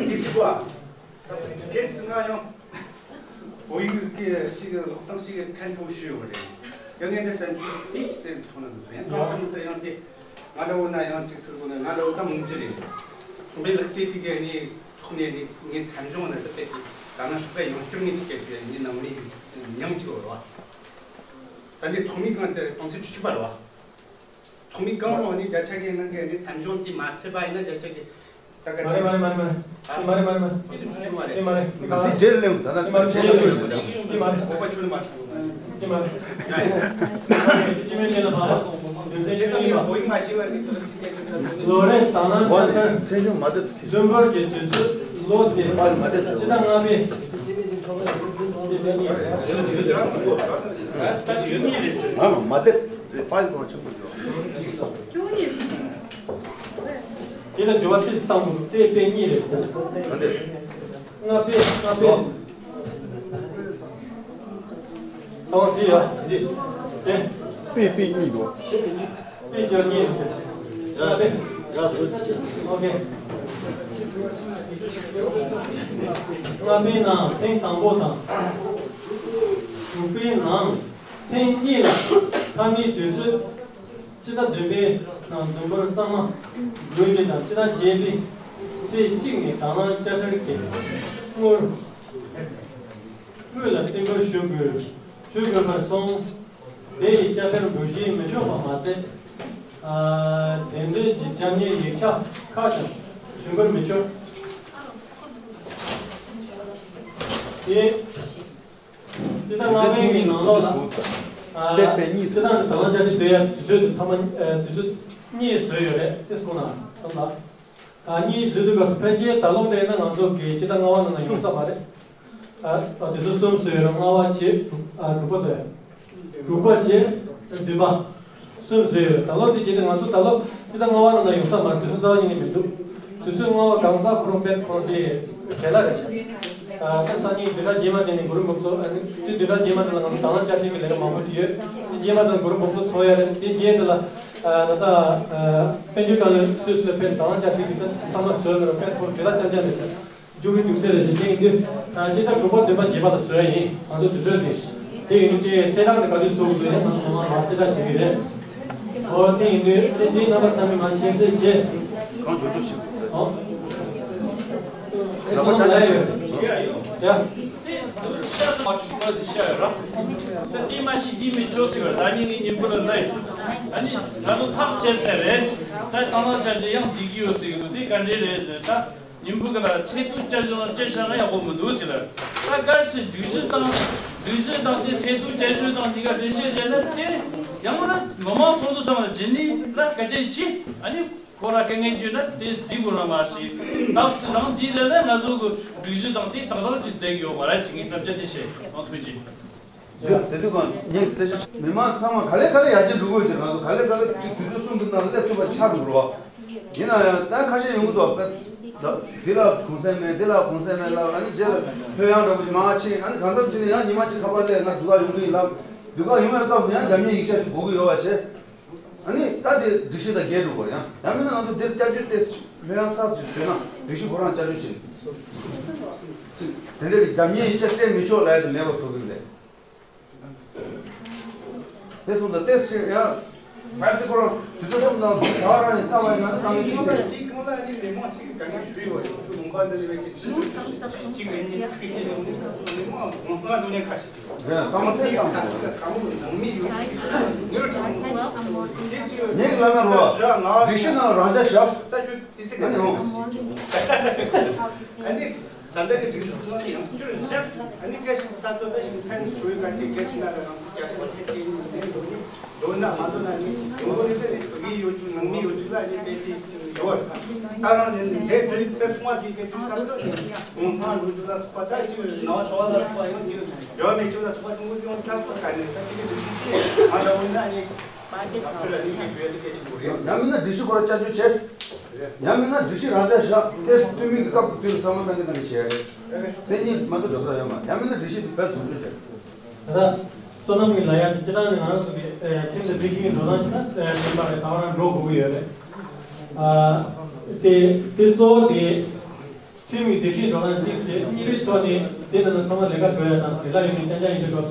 འདི་ཞིག་བ། གལ་སྲིད་ང་ཡང་བོད་ཡིག་གི་ཞིག་ཀློག་སྟངས་ཞིག་ཕན་ཐོགས་ཞུ་ཡོད་རེད། ཡང་ངས་འདི་བསམ་ཚུལ་འདི་ཞིག་བཙལ་ཐུབ་ན་འདུག་ཡང་ཐོག་ཐོག་ཏུ་ཡང་དེ། ང་འདྲ་བོ་ན་ཡང་གཅིག་ཚུར་བོ་ན་ང་འདྲ་བོ་ད་མང་ཆེ་རེད། ཚོང་པའི་ལག་དེབ་དེ་གའི་ནི་ཐོག་ནས་ནི་ངའི་མཚན་གཞུང་ན་འདི་པས་ཀྱི་ད་ང་ཤོག་པའི་ཡང་བསྐྱར་ངས་ཅིག་གལ་ཏེ་ངའི་ནང་མི་ཉམས་ཅིག་ཡོད་རོ། ད་ནི་ཚོགས་མི་གང་དེ་སྟོང་ཚོད་བཅུ་གཅིག་པ་རོ། ཚོགས་མི་གང་རུང་ནི་བརྒྱ་ཆ་གི་ནང་གི་ནི་མཚན་གཞུང་དེ་མ་ཐེབས་པ་ཡིན་ན་བརྒྱ་ཆ་གི་ད་ག་ཚད་མ་རེད་མ་རེད་མ་རེད་མ་རེད་མ་རེད་མ་རེད་དེ་ཚོ་བཅུ་གཅིག་མ་རེད། དེ་མ་རེད་དེ་གང་རེད། འདི་རྗེས་ལེན་ད་ད་དེ་མ་རེད་དེ་མ་རེད་དེ་མ་རེད། གོ་པ་ཆོད་མ་ཐུབ། དེ་མ་རེད། སྤྱི་མོས་ལ་བབས་པ། དོན་ཚན་བཅུ་གཉིས་པ། ལོ་རེར་དང་བླངས་བསྐྱར་ཚད། མཚན་གཞུང་མ་བསྡད། འཛུལ་འབོར་གྱི་དུས་ཚོད་ལོ་དེ་ཕར་མ་བསྡད། སྤྱི་ཟླ་ལྔ་པའི། ཨ་མ་མ་བསྡད། ཕའིལ་གོང་ཆེན་པོ་འཇོག་དེ་ལ་འགྱུར་བ་ཏིས་བཏང་དགོས་དེ་དཔེ་གཉིས་རེད། མ་བསྡད། ལྔ་པའི་ལྔ་པའི། ས་བོན་བྲིས་ཡ། འདི། དེ། པི་པི་གཉིས་འདུག་པི་ཅོ་གཉིས། ལྔ་པའི། ཨོ་ཁེ། ལྔ་པའི་ནང་ཐེངས་དང་པོ་དང་། དྲུག་པའི་ནང་ཐེངས་གཉིས་ལ་མཐའ་མའི་དུས་ཚོད། སྤྱི་ཟླ་བདུན་པའི་ནང་འཛུལ་འབོར་གཙང་མ་དགོས་རྒྱུ་དང་སྤྱི་ཟླ་བརྒྱད་པའི་ཚེས་གཅིག་ནས་དང་བླངས་བསྐྱར་འཁྲིད་ཀྱི་དངུལ་དངུལ་ལ་བརྩི་བཀུར་ཞུ་དགོས་ཞུ་དགོས་པར་སོང་། དེ་ཡི་བསྐྱར་འཁྲིད་འགྲོ་གཞི་མི་ཆོག་པ་མ་ཟད། ཨ་དེ་འདྲའི་རྒྱབ་གཉེར་ཡིག་ཆ་ཁག་ཀྱང་ཞུ་འབོར་མི་ཆོག་དེ། སྤྱི་ཟླ་ལྔ་པའི་ནང་ལོགས་ལ། པད་པད་གཉིས་འདུག་སྤྱི་བཏང་དུ་ཟ་ཁང་བཅའ་ཁྲིམས་བཟོ་ཡ་དུས་ཚོད་དུ་ཐ་མ་དུས་ཚོད་གཉིས་བཟོས་ཡོད་རེད། དེ་སོང་ན་བསམ་ལ། གཉིས་བཟོས་དུས་སྐབས་སུ་ཕལ་ཆེར་ད་ལོ་འདྲ་ཡིན་ན་ང་ཚོ་གི་སྤྱི་ཟླ་ལྔ་པ་ནང་ན་ཡོང་ས་མ་རེད། དུས་ཚོད་གསུམ་བཟོས་ཡོད་རེད། ལྔ་པ་བཅས་དྲུག་པ་དང་། དྲུག་པ་བཅས་བདུན་པ། གསུམ་བཟོས་ཡོད། ད་ལོ་དེ་བྱས་ཏེ་ང་ཚོ་ད་ལོ་དེ་ད་ལྔ་པ་ནང་ན་ཡོང་ས་མ་རེད། དུས་ཚོད་རྩ་བ་ཉིད་ནས་མི་འདུག་དུས་ཚོད་ལྔ་པ་གང་ཟག་ཁོ་རང་དཔེ་ཁོ་རང་དེ་བྲེལ་ལ་རེད་ཤག་ད་སང་ཉིན་བདུན་ཕྲག་རྗེས་མ་དེ་ནས་གུ་རུ་འབུམ་ཚོགས་ཨ་ནི་དེ་བདུན་ཕྲག་རྗེས་མ་དེ་ལ་ང་ཚོ་དང་བླངས་བཅའ་ཁྲིམས་ཀྱི་ལས་ཀ་མང་པོ་བྲིས་ཡོད། དེ་རྗེས་མ་དེ་ལ་གུ་རུ་འབུམ་ཚོགས་ཚོགས་ཡ་རེད། དེ་རྗེས་དེ་ལ་ད་ལྟ་དཔལ་འབྱོར་བཀའ་བློན་སུད་སི་ལ་ཕེབས་དང་བླངས་བཅའ་ཁྲིམས་ཀྱི་ད་བསམ་བློ་བཟོས་ཡོད་རེད། དཔེ་ཁོ་རང་བྲེལ་ལ་ཅན་ཅན་རེད་ཤག་མཇུག་གི་མཇུག་ཚད་རེད་ཞེས་བཤད་ཀྱི་འདུག་ད་སྤྱི་ཟླ་དྲུག་པ་བདུན་པ་བརྒྱད་པ་ལ་བཟོ་ཡ་ཡིན། ང་ཚོ་དུས་ཚོད་དེ། དེ་ཡིན་དུས་ཚེས་གྲངས་དེ་ག་དུས་བཟོ་དགོས་འདུག་ཡང་ང་ཚོ་མང་མང་གསལ་བསྒྲགས་བྱེད་ཀྱི་རེད། ཨོ་དེ་ཡིན་དུས་དེ་འདི་རྣམ་པ་ཚང་མས་མང་ཆེ་ཚེ་རྗེས། གང་བྱུང་བྱུང་ཞིག་ཨོ། དེ་ཚོ་ལ་ཡོད། ཡ། དེ་མ་ཤི་འདི་མི་ཆོག་ཟེར་བ་ད་ཉིན་ངའི་ཉིན་གུང་ལ་ནི། ཨ་ནི་ད་ལོ་ཐག་བཅད་ཚར་རེད། ད་དང་བླངས་བཅར་དུས་ཡང་འགྲིག་གི་ཡོད་ཟེར་གི་འདུག་དེ་ག་འདྲས་རེད་ཟེར་ད། ཉིན་བུ་གི་ལ་ཚེས་དུས་བསྐྱར་བྱུང་བསྐྱར་བཞག་ན་ཡག་པོ་མི་འདུག་ཅེས་ལ། ད་གལ་སྲིད་སྒྲིག་གཞི་དང་། སྒྲིག་གཞི་དང་དེ་ཚེས་དུས་བསྐྱར་བྱུང་དང་དེ་ག་འགྲེལ་བཤད་བྱས་ན་དེ་ཡང་ན་མི་མང་ཚོགས་འདུ་ཚང་ལ་རྗེས་ནས་ལ་སྐད་ཆ་ཅི་ཨ་ནི་ཁོ་ར་དཀའ་ངལ་བརྗོད་ན་དེ་འགྲིག་དགོས་ན་མ་ཤེས། སྐབས་སུ་རང་དེ་ལས་ན་ང་ཚོ་གི་སྒྲིག་གཞི་དང་དེ་ཏག་ཏག་ཅིག་བསྡད་ཡོད་མ་རེད་ཟེར་ངས་བསམ་འཆར་དེ་བཤད་ཨང་ཐུགས་རྗེ། དེ་དེ་དུས་གང་ངས་གསལ་ཆེ་མི་མང་ཚང་མ་ག་ལེ་ག་ལེ་ཡར་རྒྱས་འགྲོ་གི་ཡོད་ཀྱི་རེད། ང་ཚོ་ག་ལེ་ག་ལེ་གཅིག་དུས་ཚོད་གསུམ་གྱི་ནང་སླེབས་ཐུབ་པ་ཆགས་འགྲོ་གི་རེད་བ། ཡིན་ན་ཡང་ད་ཁ་ཤས་ཡོང་གི་འདུག་བ། འདི་ལ་གུང་སེང་མེད་འདི་ལ་གུང་སེང་མེད་ལབ་ཨ་ནི་རྗེས་ལ་ལྷོད་ཡངས་འདྲ་པོ་ཞིག་མར་ཕྱིན། ཨ་ནི་གང་འཚམ་ཅིག་ནས་ཡང་ཉི་མ་གཅིག་ཁ་པར་སླེབས་ང་སྡུག་ག་ཡོང་གི་ཡིན་ལབ། སྡུག་ག་ཡོང་བའི་སྐབས་སུ་ཡང་རྒྱབ་གཉེར་ཡིག་ཆ་ཞིག་དགོས་ཀྱི་ཡོད་པ་བྱས། ཨ་ནི་ད་དེ་སྒྲིག་གཞི་དང་འགལ་འགྲོ་གི་རེད། ཡང་ཡང་མིན་ན་ང་ཚོ་འདིར་བསྐྱར་བཅོས་ཏོག་ཙམ་ལྷོད་ཡངས་ཚ་ཙམ་ཞིག་བཟོས་ན་སྒྲིག་གཞི་ཁོ་རང་བསྐྱར་བཅོས་བྱེད། དེ་འདྲའི་རྒྱབ་གཉེར་ཡིག་ཆ་སྤྲད་མི་ཆོག་ལབ་ཡ་དེ་མེད་པ་བཟོ་གི་རེད། དེ་སོང་ཙང་ཏོག་ཙམ་ཡང་ཕར་དེ་ཁོ་རང་དུས་ཚོད་གསུམ་དང་ད་རང་ཡིན་ཚ་བ་ཡིན་ན་ད་ངས་ཅིག་བྱས། དེའི་སྒང་ལ་ནི་མི་མང་ཞིག་གིས་དཀའ་ངལ་ཞུས་ཡོད་རེད། ཁྱོད་ལུང་པ་འདི་ལ་བས་ཀྱི་ཕྱི་ཕྱོགས་ཕྱི་ཕྱོགས་གཅིག་རེད་གཉིས་སྐད་ཆ་ནས་འོང་ནས་མི་མང་གོང་ས་འགྲོ་ནས་ཁ་ཤས་ཅིག་རེད། བསམ་བློ་ཏོག་ཙམ་བཏང་དགོས་རེད། བསམ་བློ་ནང་མི་ཡོད་ཅིག་ནུས་དྲག་མོ་ཞིག་ངས་ལབ་ན་རོ། སྒྲིག་གཞི་ནང་རང་འཇགས་བཞག་ད་ཁྱོད་དེ་ཚེ་ག་ནས་འོང་། ཨ་ནི། ད་ལྟ་གི་སྒྲིག་གཞི་ཚང་མ་ཡང་བསྐྱར་བཞག་ཨ་ནི་སྐད་ཆ་ད་ལྟ་ད་ཞིང་ཚན་ཞུ་ཡི་ག་ཅིག་སྐད་ཆ་ན་རང་ཚོ་རྒྱ་ཆེ་བ་ཐེབས་ཀྱི་ཡིན་ནའི་འདོད་ནི་འདོད་ན་མ་འདོད་ན་ནི་ཡོང་ནི་ཚེ་ནི་བོད་ཡིག་ཡོད་རྒྱུ་ནང་མི་ཡོད་རྒྱུ་ལ་ནི་དཔེ་དེ་ཡོད་རེད། ད་རང་ནི་འདས་དུས་ཚེ་སོང་བ་དེ་སྐད་ཆ་ད་ལྟ་ནི་གུང་སེང་འགྲོ་རྒྱུ་ལ་སོགས་པ་ད་ཅིག་ནང་བ་ཚོ་བ་ལ་སོགས་པ་ཡང་ཅིག་ཡོད་མེད་ཅིག་ལ་སོགས་པ་ཀྲུང་གོ་ཡོང་ད་སོགས་ད་ནི་ད་ཅིག་གི་སྒྲིག་གཞི་ཅིག་ང་འདྲ་བོ་ན་ནི། ཡང་མིན་ན་སྒྲིག་གཞི་ཁོ་རང་བསྐྱར་བཅོས་བྱེད། ཡང་མིན་ན་སྒྲིག་གཞི་རང་འཇགས་བཞག་ཏོག་ཙམ་འཐུས་མི་གི་སྐབས་དུས་ལ་བསམ་བློ་གཏོང་གི་གཏོང་གི་བྱས་རེད། དེ་གཉིས་མ་གཏོགས་འགྲོ་ས་ཡོད་མ་རེད། ཡང་མིན་ན་སྒྲིག་གཞི་དེ་བེད་བཟུང་བཅོས་བྱས། ད་ལྟ་བསོད་ནམས་ཀྱི་ལ་ཡ་དེ་སྤྱིར་བཏང་ནས་ང་རང་ཚོ་གི་ཁྲིམས་དང་སྒྲིག་གཞི་གི་འགྲོ་སྟངས་ཅིག་ན་ཡིན་པ་རེད། ད་ག་རང་འགྲོ་དགོས་ཀྱི་ཡོད་རེད། དེ་དེ་གཙོ་བོ་དེ། ཁྲིམས་ཀྱི་སྒྲིག་གཞི་འགྲོ་སྟངས་གཅིག་བྱས། གཉིས་པའི་ཐོག་ནས་དེ་ནང་ལ་ཚང་མ་ལས་ཀ་འགྲོ་ཡ་དང་དེ་ལ་ཡོད་ནས་རྐྱང་རྐྱང་ཡིན་པའི་སྐབས་སུ་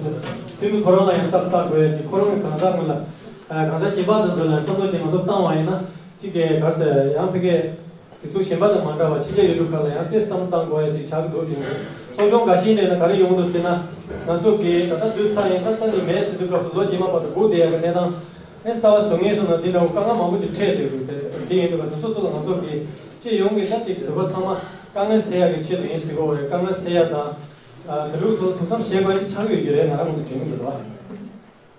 འཐུས་མི་ཁོ་རང་ལ་ཡང་སྟབས་བལྟ་དགོས་ཡ་ཅིག་ཁོ་རང་གི་གང་ཟག་ངོས་ལ་གང་ཟག་གཞན་པ་དེ་ཚོ་ལ་བསམ་བློ་དེ་ང་ཚོ་བཏང་བ་ཡིན་ན་གཅིག་གིས་ག་ཟེར་ཡང་ཕ་གིའི་སྒྲིག་འཛུགས་གཞན་པ་དང་མ་འདྲ་བ་ཕྱི་རྒྱལ་ཡུལ་གྲུ་ཁག་ལ་ཡང་དེ་བསམ་བློ་བཏང་དགོས་ཡ་ཅིག་ཆགས་ཀྱི་འདུག་དེ་ཚོགས་ཆུང་འགའ་ཤས་ནས་ན་ག་རེ་ཡོང་འདུག་ཟེར་ན་ང་ཚོ་གིས་ད་ལྟ་དུས་ཚ་ཡིན་ད་རྩ་ནས་མེད་ཟེར་དུས་སྐབས་སུ་ལོ་རྗེས་མ་བར་དུ་སྒུག་བསྡད་ཡ་གི་གནས་སྟངས་ཨེ་གསར་བ་བཟོ་ངེས་སོང་ན་འདི་འདྲ་བོ་དཀའ་ངལ་མང་པོ་ཅིག་འཕྲད་བསྡད་ཡོད་རེད། དེ་ཡིན་དུས་ང་ཚོ་ཚོགས་གཙོ་ལ་ང་ཚོ་གིས། སྤྱི་ཡོངས་ཀྱི་ད་ཅིག་བོད་པ་ཚང་མ་དཀའ་ངལ་སེལ་ཡག་གི་ཆེད་དུ་ཡིན་ཟེར་གོ་རེད། དཀའ་ངལ་སེལ་ཡག་དང་། དེ་ལུགས་ཐོག་ཐུགས་བསམ་བཞེས་དགོས་ཀྱི་ཆགས་ཡོད་ཀྱི་རེད། ང་རང་ཚོ་དྲན་གྱི་འདུག་བ།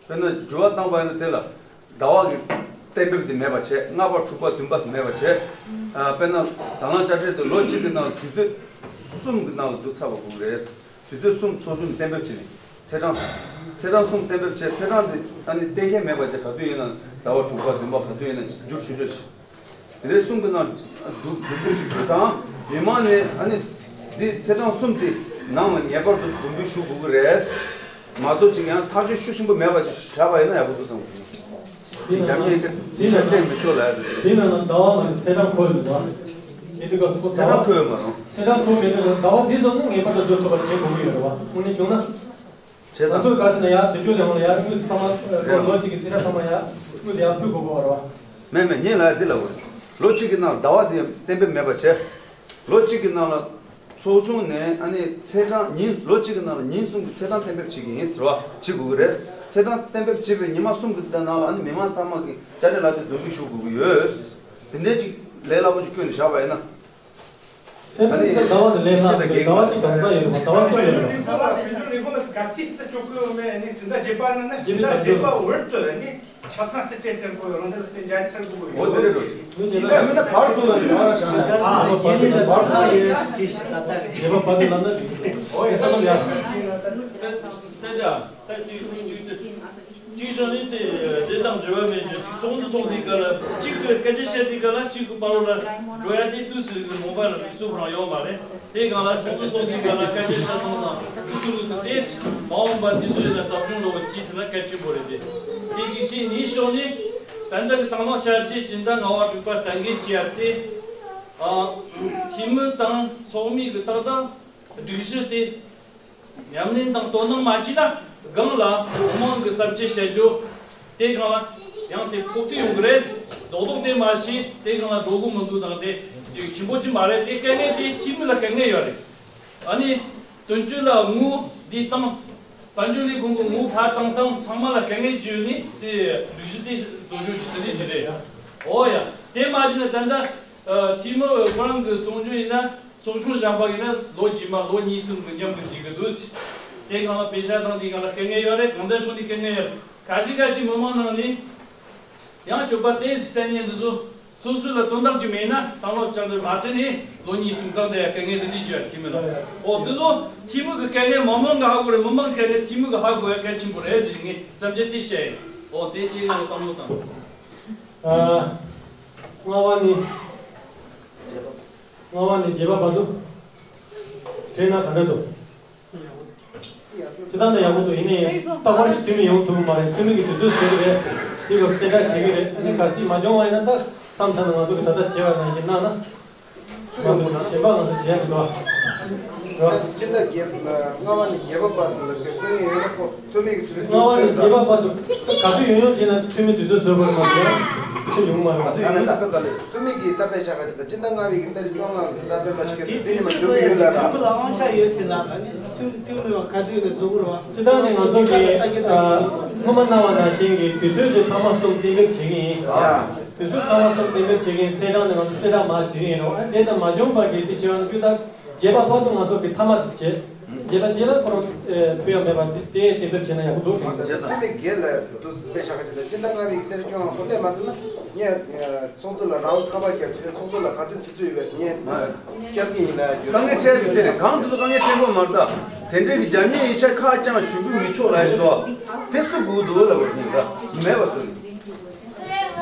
དཔེར་ན་འགྱུར་བ་བཏང་བ་ཡིན་ན་དེ་ལ་ཟླ་བ་གི་གཏན་འབེབས་དེ་མེད་པ་བྱས། ལྔ་པ་དྲུག་པ་བདུན་པ་ཟེར་མེད་པ་བྱས། དཔེར་ན་དང་བླངས་དཔྱ་ཁྲལ་དེ་ལོ་གཅིག་གི་ནང་དུས་ཚོད་གསུམ་གྱི་ནང་ལ་བསྡུ་ཚར་བ་དགོས་ཀྱི་རེད། དུས་ཚོད་གསུམ་ཚོགས་ཆུང་གཏན་འབེབས་བྱས་ནས་ཚེས་གྲངས། ཚེས་གྲངས་གསུམ་གཏན་འབེབས་བྱས། ཚེས་གྲངས་དེ་ཨ་ནི་གཏན་འཁེལ་མེད་པ་བྱས། ག་དུས་ཡིན་ན་ཟླ་བ་དྲུག་པ་བདུན་པ་ག་དུས་ཡིན་ན་བསྒྱུར་ཆོག་ཆོག་བྱས། དེ་རེ་གསུམ་གྱི་ནང་བསྡུ་བསྡུ་འབུལ་ཞུ་རྒྱུ་དང་། མི་མང་ནས་ཨ་ནི་འདི་ཚེས་གྲངས་གསུམ་དེ་ནང་ལ་ངེས་པར་དུ་བསྡུ་འབུལ་ཞུ་དགོས་ཀྱི་རེད། མ་གཏོགས་ཅིག་ཡང་ཐག་གཅོད་ཤུགས་ཆེན་པོ་མེད་པ་ཅིག་བཞག་པ་ཡིན་ན་ཡག་པོ་འདུག་བསམ་གྱི་འདུག་ཅིག་རྒྱབ་གཉེར་གྱི་འདི་ཆ་སྤྲད་མི་ཆོག་ལབ་ཡ་དེ། དེ་ནང་ལ་ཟླ་བ་མ་ཚེས་གྲངས་འཁོད་འདུག་བ། དེ་དུས་སྐབས་ཚེས་གྲངས་འཁོད་ཡོད་མ་རེད། ཚེས་གྲངས་འཁོད་མེད་དུས་ཟླ་བ་འདི་ཙམ་ནི་ངེས་པར་དུ་བསྡུ་ཐུབ་པ་བྱེད་དགོས་ཀྱི་ཡོད་རེད་བ། དངོས་གནས་བྱུང་ན། བྱས་ང་ཙང་། ཚོས་ག་ཟེར་ན་ཡར་དུས་རྒྱུན་ལས་ཁུངས་ལ་ཡར་དངུལ་ཚང་མ་ལོ་ལོ་གཅིག་གི་རྩིས་ཁྲ་ཚང་མ་ཡར་དངུལ་དེ་ཡར་ཕུལ་དགོས་ཀྱི་ཡོད་རེད་བ། མེད་མེད། ངས་ལབ་ཡ་འདི་ལབ་དགོས། ལོ་གཅིག་གི་ནང་ཟླ་བ་དེ་གཏན་འབེབས་མེད་པ་བྱས། ལོ་གཅིག་གི་ནང་ལ་ཚོགས་ཆུང་ནས་ཨ་ནི་ཚེས་གྲངས་ཉིན་ལོ་གཅིག་གི་ནང་ལ་ཉིན་གསུམ་གྱི་ཚེས་གྲངས་གཏན་འབེབས་བྱེད་ཀྱི་ཡིན་ཟེར་བ་བྱེད་དགོས་ཀྱི་རེད། ཚེས་གྲངས་གཏན་འབེབས་བྱས་པའི་ཉི་མ་གསུམ་གྱི་ནང་ལ་ཨ་ནི་མི་མང་ཚང་མ་གི་དཔྱ་ཁྲལ་ལག་དེབ་བསྡུ་འབུལ་ཞུ་དགོས་ཀྱི་ཡོད། དེ་འདྲའི་ཅིག་ལས་སླ་པོ་ཅིག་བཀོད་ནས་བཞག་པ་ཡིན་ན། ཚན་རིག་གི་ཟླ་བ་དེ་ལས་ན་ཟླ་བ་གཅིག་གང་ས་ཡོད་རེད་པ། ཟླ་བ་གཅིག་ཡོད་རེད་པ། ཟླ་བ་བོད་ལྗོངས་ལས་ཁུངས་ལ་ག་ཚིག་རྩི་བཅུག་གི་ཡོད་མེད་ནི་སྤྱི་ཟླ་བརྒྱད་པ་ནང་ན་སྤྱི་ཟླ་བརྒྱད་པ་བར་དུ་ནི་ཆ་ཚང་རྩིས་སྤྲད་ཚར་དགོས་ཡོད་རང་དེ་ལ་དེ་འཇལ་ཚར་དགོས་ཡོད། འོ་དེ་རེད་འགྲོ། ཡིན་ན་མིན་ན་བར་དུ་ལ་ཡོད་ར་ཤང་ས། ཨ་རྗེས་ལུས་ལ་བར་དུ་ཡོད་ཅེས་ཞེས་ད་ལྟ་རེད། བརྒྱད་པ་བར་དུ་ལབ་ན་འགྲིག་གི་རེད། ཨོ་ཡ་ས་ལམ་ཡ། ད་ཅི་ཅི་ཅི་ཅི་ཅི་ཅི་ནི་དེ་དེ་དང་འབྲེལ་བ་མེད་ཅིང་ཅིག་ཚོགས་འདུ་ཚོགས་དུས་སྐབས་ལ་གཅིག་གི་སྐད་ཆ་བཤད་དུས་སྐབས་ལ་གཅིག་གི་བར་ལ་འགྲོ་ཡ་དེ་སུས་སུ་གི་མོ་བ་ལ་མི་སུ་རང་ཡོད་མ་རེད། དེ་སྒང་ལ་ཚོགས་འདུ་ཚོགས་དུས་སྐབས་ལ་སྐད་ཆ་བཤད་སྟངས་དང་སུ་སུ་ལུགས་སུ་ཏེས་མ་འོངས་པ་དེ་ཚོ་ཡིན་ན་ཟབ་སྦྱོང་འགྲོ་བ་ཅིག་དེ་ལ་གལ་ཆེན་པོ་རེད་དེ། དེ་གཅིག་ཅིག་ནི་ཤོག་ནི་ད་ལྟ་གི་དང་བླངས་བྱ་ཆེད་སྦྱིན་བདག་ལྔ་བ་དྲུག་པ་གཏན་འཁེལ་བྱས་ཏེ། འཐུས་མི་དང་ཚོགས་མི་གི་ཏག་ཏག་སྒྲིག་གཞི་དེ། ཉམས་ལེན་དང་དོ་སྣང་མ་བྱས་ན་སྒང་ལ་མི་མང་གི་བསམ་འཆར་བཤད་རྒྱུ། དེ་སྒང་ལ་ཡང་དེ་ཕོག་ཐུག་ཡོང་གི་རེད། རྡོག་རྡོག་དེ་མ་བྱས་དེ་སྒང་ལ་འགྲོ་གི་མི་འདུག་དང་དེ་དེ་ཆེན་པོ་ཅིག་མ་རེད། དེ་དཀའ་ངལ་དེ་འཐུས་མི་ལ་དཀའ་ངལ་ཡོད་རེད། ཨ་ནི་དོན་གཅོད་ལ་ངོ་བདེ་སྟངས་དཔལ་འབྱོར་ལས་ཁུངས་ཀྱི་ངོ་ཕར་བཏང་སྟངས་ཚང་མ་ལ་དཀའ་ངལ་བྱུང་ནས་དེ་སྒྲིག་གཞི་དེ་བཟོ་རྒྱུ་གི་ཟིན་བྲིས་ཅིག་རེད། ཨོ་ཡ། དེ་མ་བྱས་ན་ད་ལྟ་འཐུས་མི་ཁོ་རང་གི་གསུང་རྒྱུ་ཡིན་ན། ཚོགས་ཆུང་གཞན་པ་ཡིན་ན་ལོ་རྗེས་མ་ལོ་གཉིས་གསུམ་གྱི་མཉམ་དུ་འགྲིག་གི་འདུག་དེ་སྒང་ལ་དཔེ་ཆ་དང་དེ་སྒང་ལ་དཀའ་ངལ་ཡོད་རེད། གང་ལྟར་ཕྱོགས་ནས་དཀའ་ངལ་ཡོད་རེད། ཁ་ཤས་ཁ་ཤས་མི་མང་ནང་ནས་ཡང་སྤྱོད་པ་ཏོག་ཙམ་བསྟན་ཉན་འདི་ཚོ་སོ་སོ་ལ་དོན་དག་ཅིག་མེད་ན་དང་བླངས་བཅར་འདྲི་མ་བྱས་ནས་ལོ་གཉིས་གསུམ་གང་དེ་ཡང་དཀའ་ངལ་དེ་འདྲ་ཅིག་ཡོད་འཐུས་མི་ལ། ཨོ་འདི་ཚོ་འཐུས་མི་གི་དཀའ་ངལ་མི་མང་གི་ཧ་གོ་རེད། མི་མང་དཀའ་ངལ་འཐུས་མི་གི་ཧ་གོ་ཡ་གལ་ཆེན་པོ་རེད་ཟེར་ངས་བསམ་འཆར་དེ་བཤད་ཡིན། ཨོ་དེ་ཅིག་ངས་བསམ་བློ་བཏང་། ལྔ་པ་ནི། ལྔ་པ་ནས་བརྒྱད་པ་བར་དུ། བྲིས་ན་ག་འདྲ་འདུག་སྤྱི་བཏང་ནས་ཡག་པོ་འདུག་ཡིན་ནའི་རྟག་པར་ཞིག་འཐུས་མི་ཡོང་ཐུབ་ཀྱི་མ་རེད། འཐུས་མི་གི་དུས་ཚོད་ཟེར་གི་རེད། དེ་ག་གསལ་བསྒྲགས་བྱེད་ཀྱི་རེད། ཨ་ནི་གལ་སྲིད་མ་བྱུང་བ་ཡིན་ན་ད་མཚམས་མཚམས་ནས་ང་ཚོ་གི་ད་ལྟ་བྱས་པ་ནང་བཞིན་གནང་ན། ང་ཚོ་གཞན་པ་ང་ཚོ་བྱས་མི་འདུག་ཨ། སྤྱི་ཟླ་བརྒྱད་ལྔ་པ་ནས་བརྒྱད་པ་བར་དུ་ལ་གི་འཐུས་མི་ཡོང་ན་ཁོ། འཐུས་མི་གི་དུས་ཚོད་ལྔ་པ་ནས་བརྒྱད་པ་བར་དུ་ག་དུས་ཡོང་ཡོང་བྱས་ན་འཐུས་མི་དུས་ཚོད་བཟོས་པར་མ་ཟད་ཁྱོད་ཡོང་མ་རེད། ད་ནི་ད་ཕེབས་པ་ལས་འཐུས་མི་གི་ད་ཕེབས་བཞག་ག་ཅིག་ད་སྤྱི་ཟླ་ལྔ་པའི་གི་ཏ་རིག་བཅོ་ལྔ་ལ་གསར་སྤེལ་མ་ཞིག་གི་དེ་ཉི་མ་འགྲོ་གི་ཡོད་ལ་ད། འཐུས་མི་ལ་དབང་ཆ་ཡོད་ཟེར་ལ་ད་ནི་འཐུས་འཐུས་མི་བ་ག་དུས་ནས་བཟོ་དགོས་རེད་བ། སྤྱི་བཏང་ནས་ང་ཚོ་གི་སྔོན་མ་གནང་བ་ནང་བཞིན་གི་དུས་ཚོད་དེ་ཐ་མ་གསུམ་གཏན་འབེབས་བྱེད་ཀྱི་ཡིན། དུས་ཚོད་ཐ་མ་གསུམ་གཏན་འབེབས་བྱེད་ཀྱི་ཡིན། ཚེས་གྲངས་ནས་ང་ཚོ་གསལ་བསྒྲགས་མ་བྱེད་ཀྱི་ཡིན་རོགས། ཨ་དེ་ལྟར་མ་བྱུང་བ་གི་དེ་བྱེད་ཡང་རྒྱུ་ད། བརྒྱད་པ་བར་དུ་ང་ཚོ་གི་མཐའ་མ་དེ་བྱེད། བརྒྱད་པ་རྗེས་ལ་ཁོ་རང་ཕུལ་ཡ་མེད་པ་དེ་གཏན་འབེབས་བྱས་ན་ཡག་པོ་འདུག་དྲན་གྱི་འདུག་དེ་ནས་སྒེར་ལ་དུ་དཔེ་ཆ་ཁ་ཅིག་དང་སྤྱི་ཟླ་ལྔ་པའི་གི་ཏེར་སྐྱོང་བ་ཁོ་སླེབས་མ་ཐུབ་ན་ངས་ཚོགས་གཙོ་ལ་རང་ཁ་པར་བརྒྱབ་བྱས་ཚོགས་གཙོ་ལ་ག་དུས་དུས་ཚོད་ཡོད་པས་ངས་བསྐྱར་གྱི་ཡིན་ལ་ཡ་རྒྱུ་དཀའ་ངལ་འཕྲད་ཡོད་དེ་རེད། གང་དུ་དཀའ་ངལ་འཕྲད་དགོས་མ་རེད། ད་དེ་འདྲའི་གི་རྒྱབ་གཉེར་ཡིག་ཆ་ཁག་ཀྱང་ཞུ་འབུལ་མི་ཆོག་ལ་ཡ་ཞིག་འདུག་དེ་སུ་དགོས་འདུག་ལ་བར་ཉིན་ད་མེད་པ་སུ་ནི།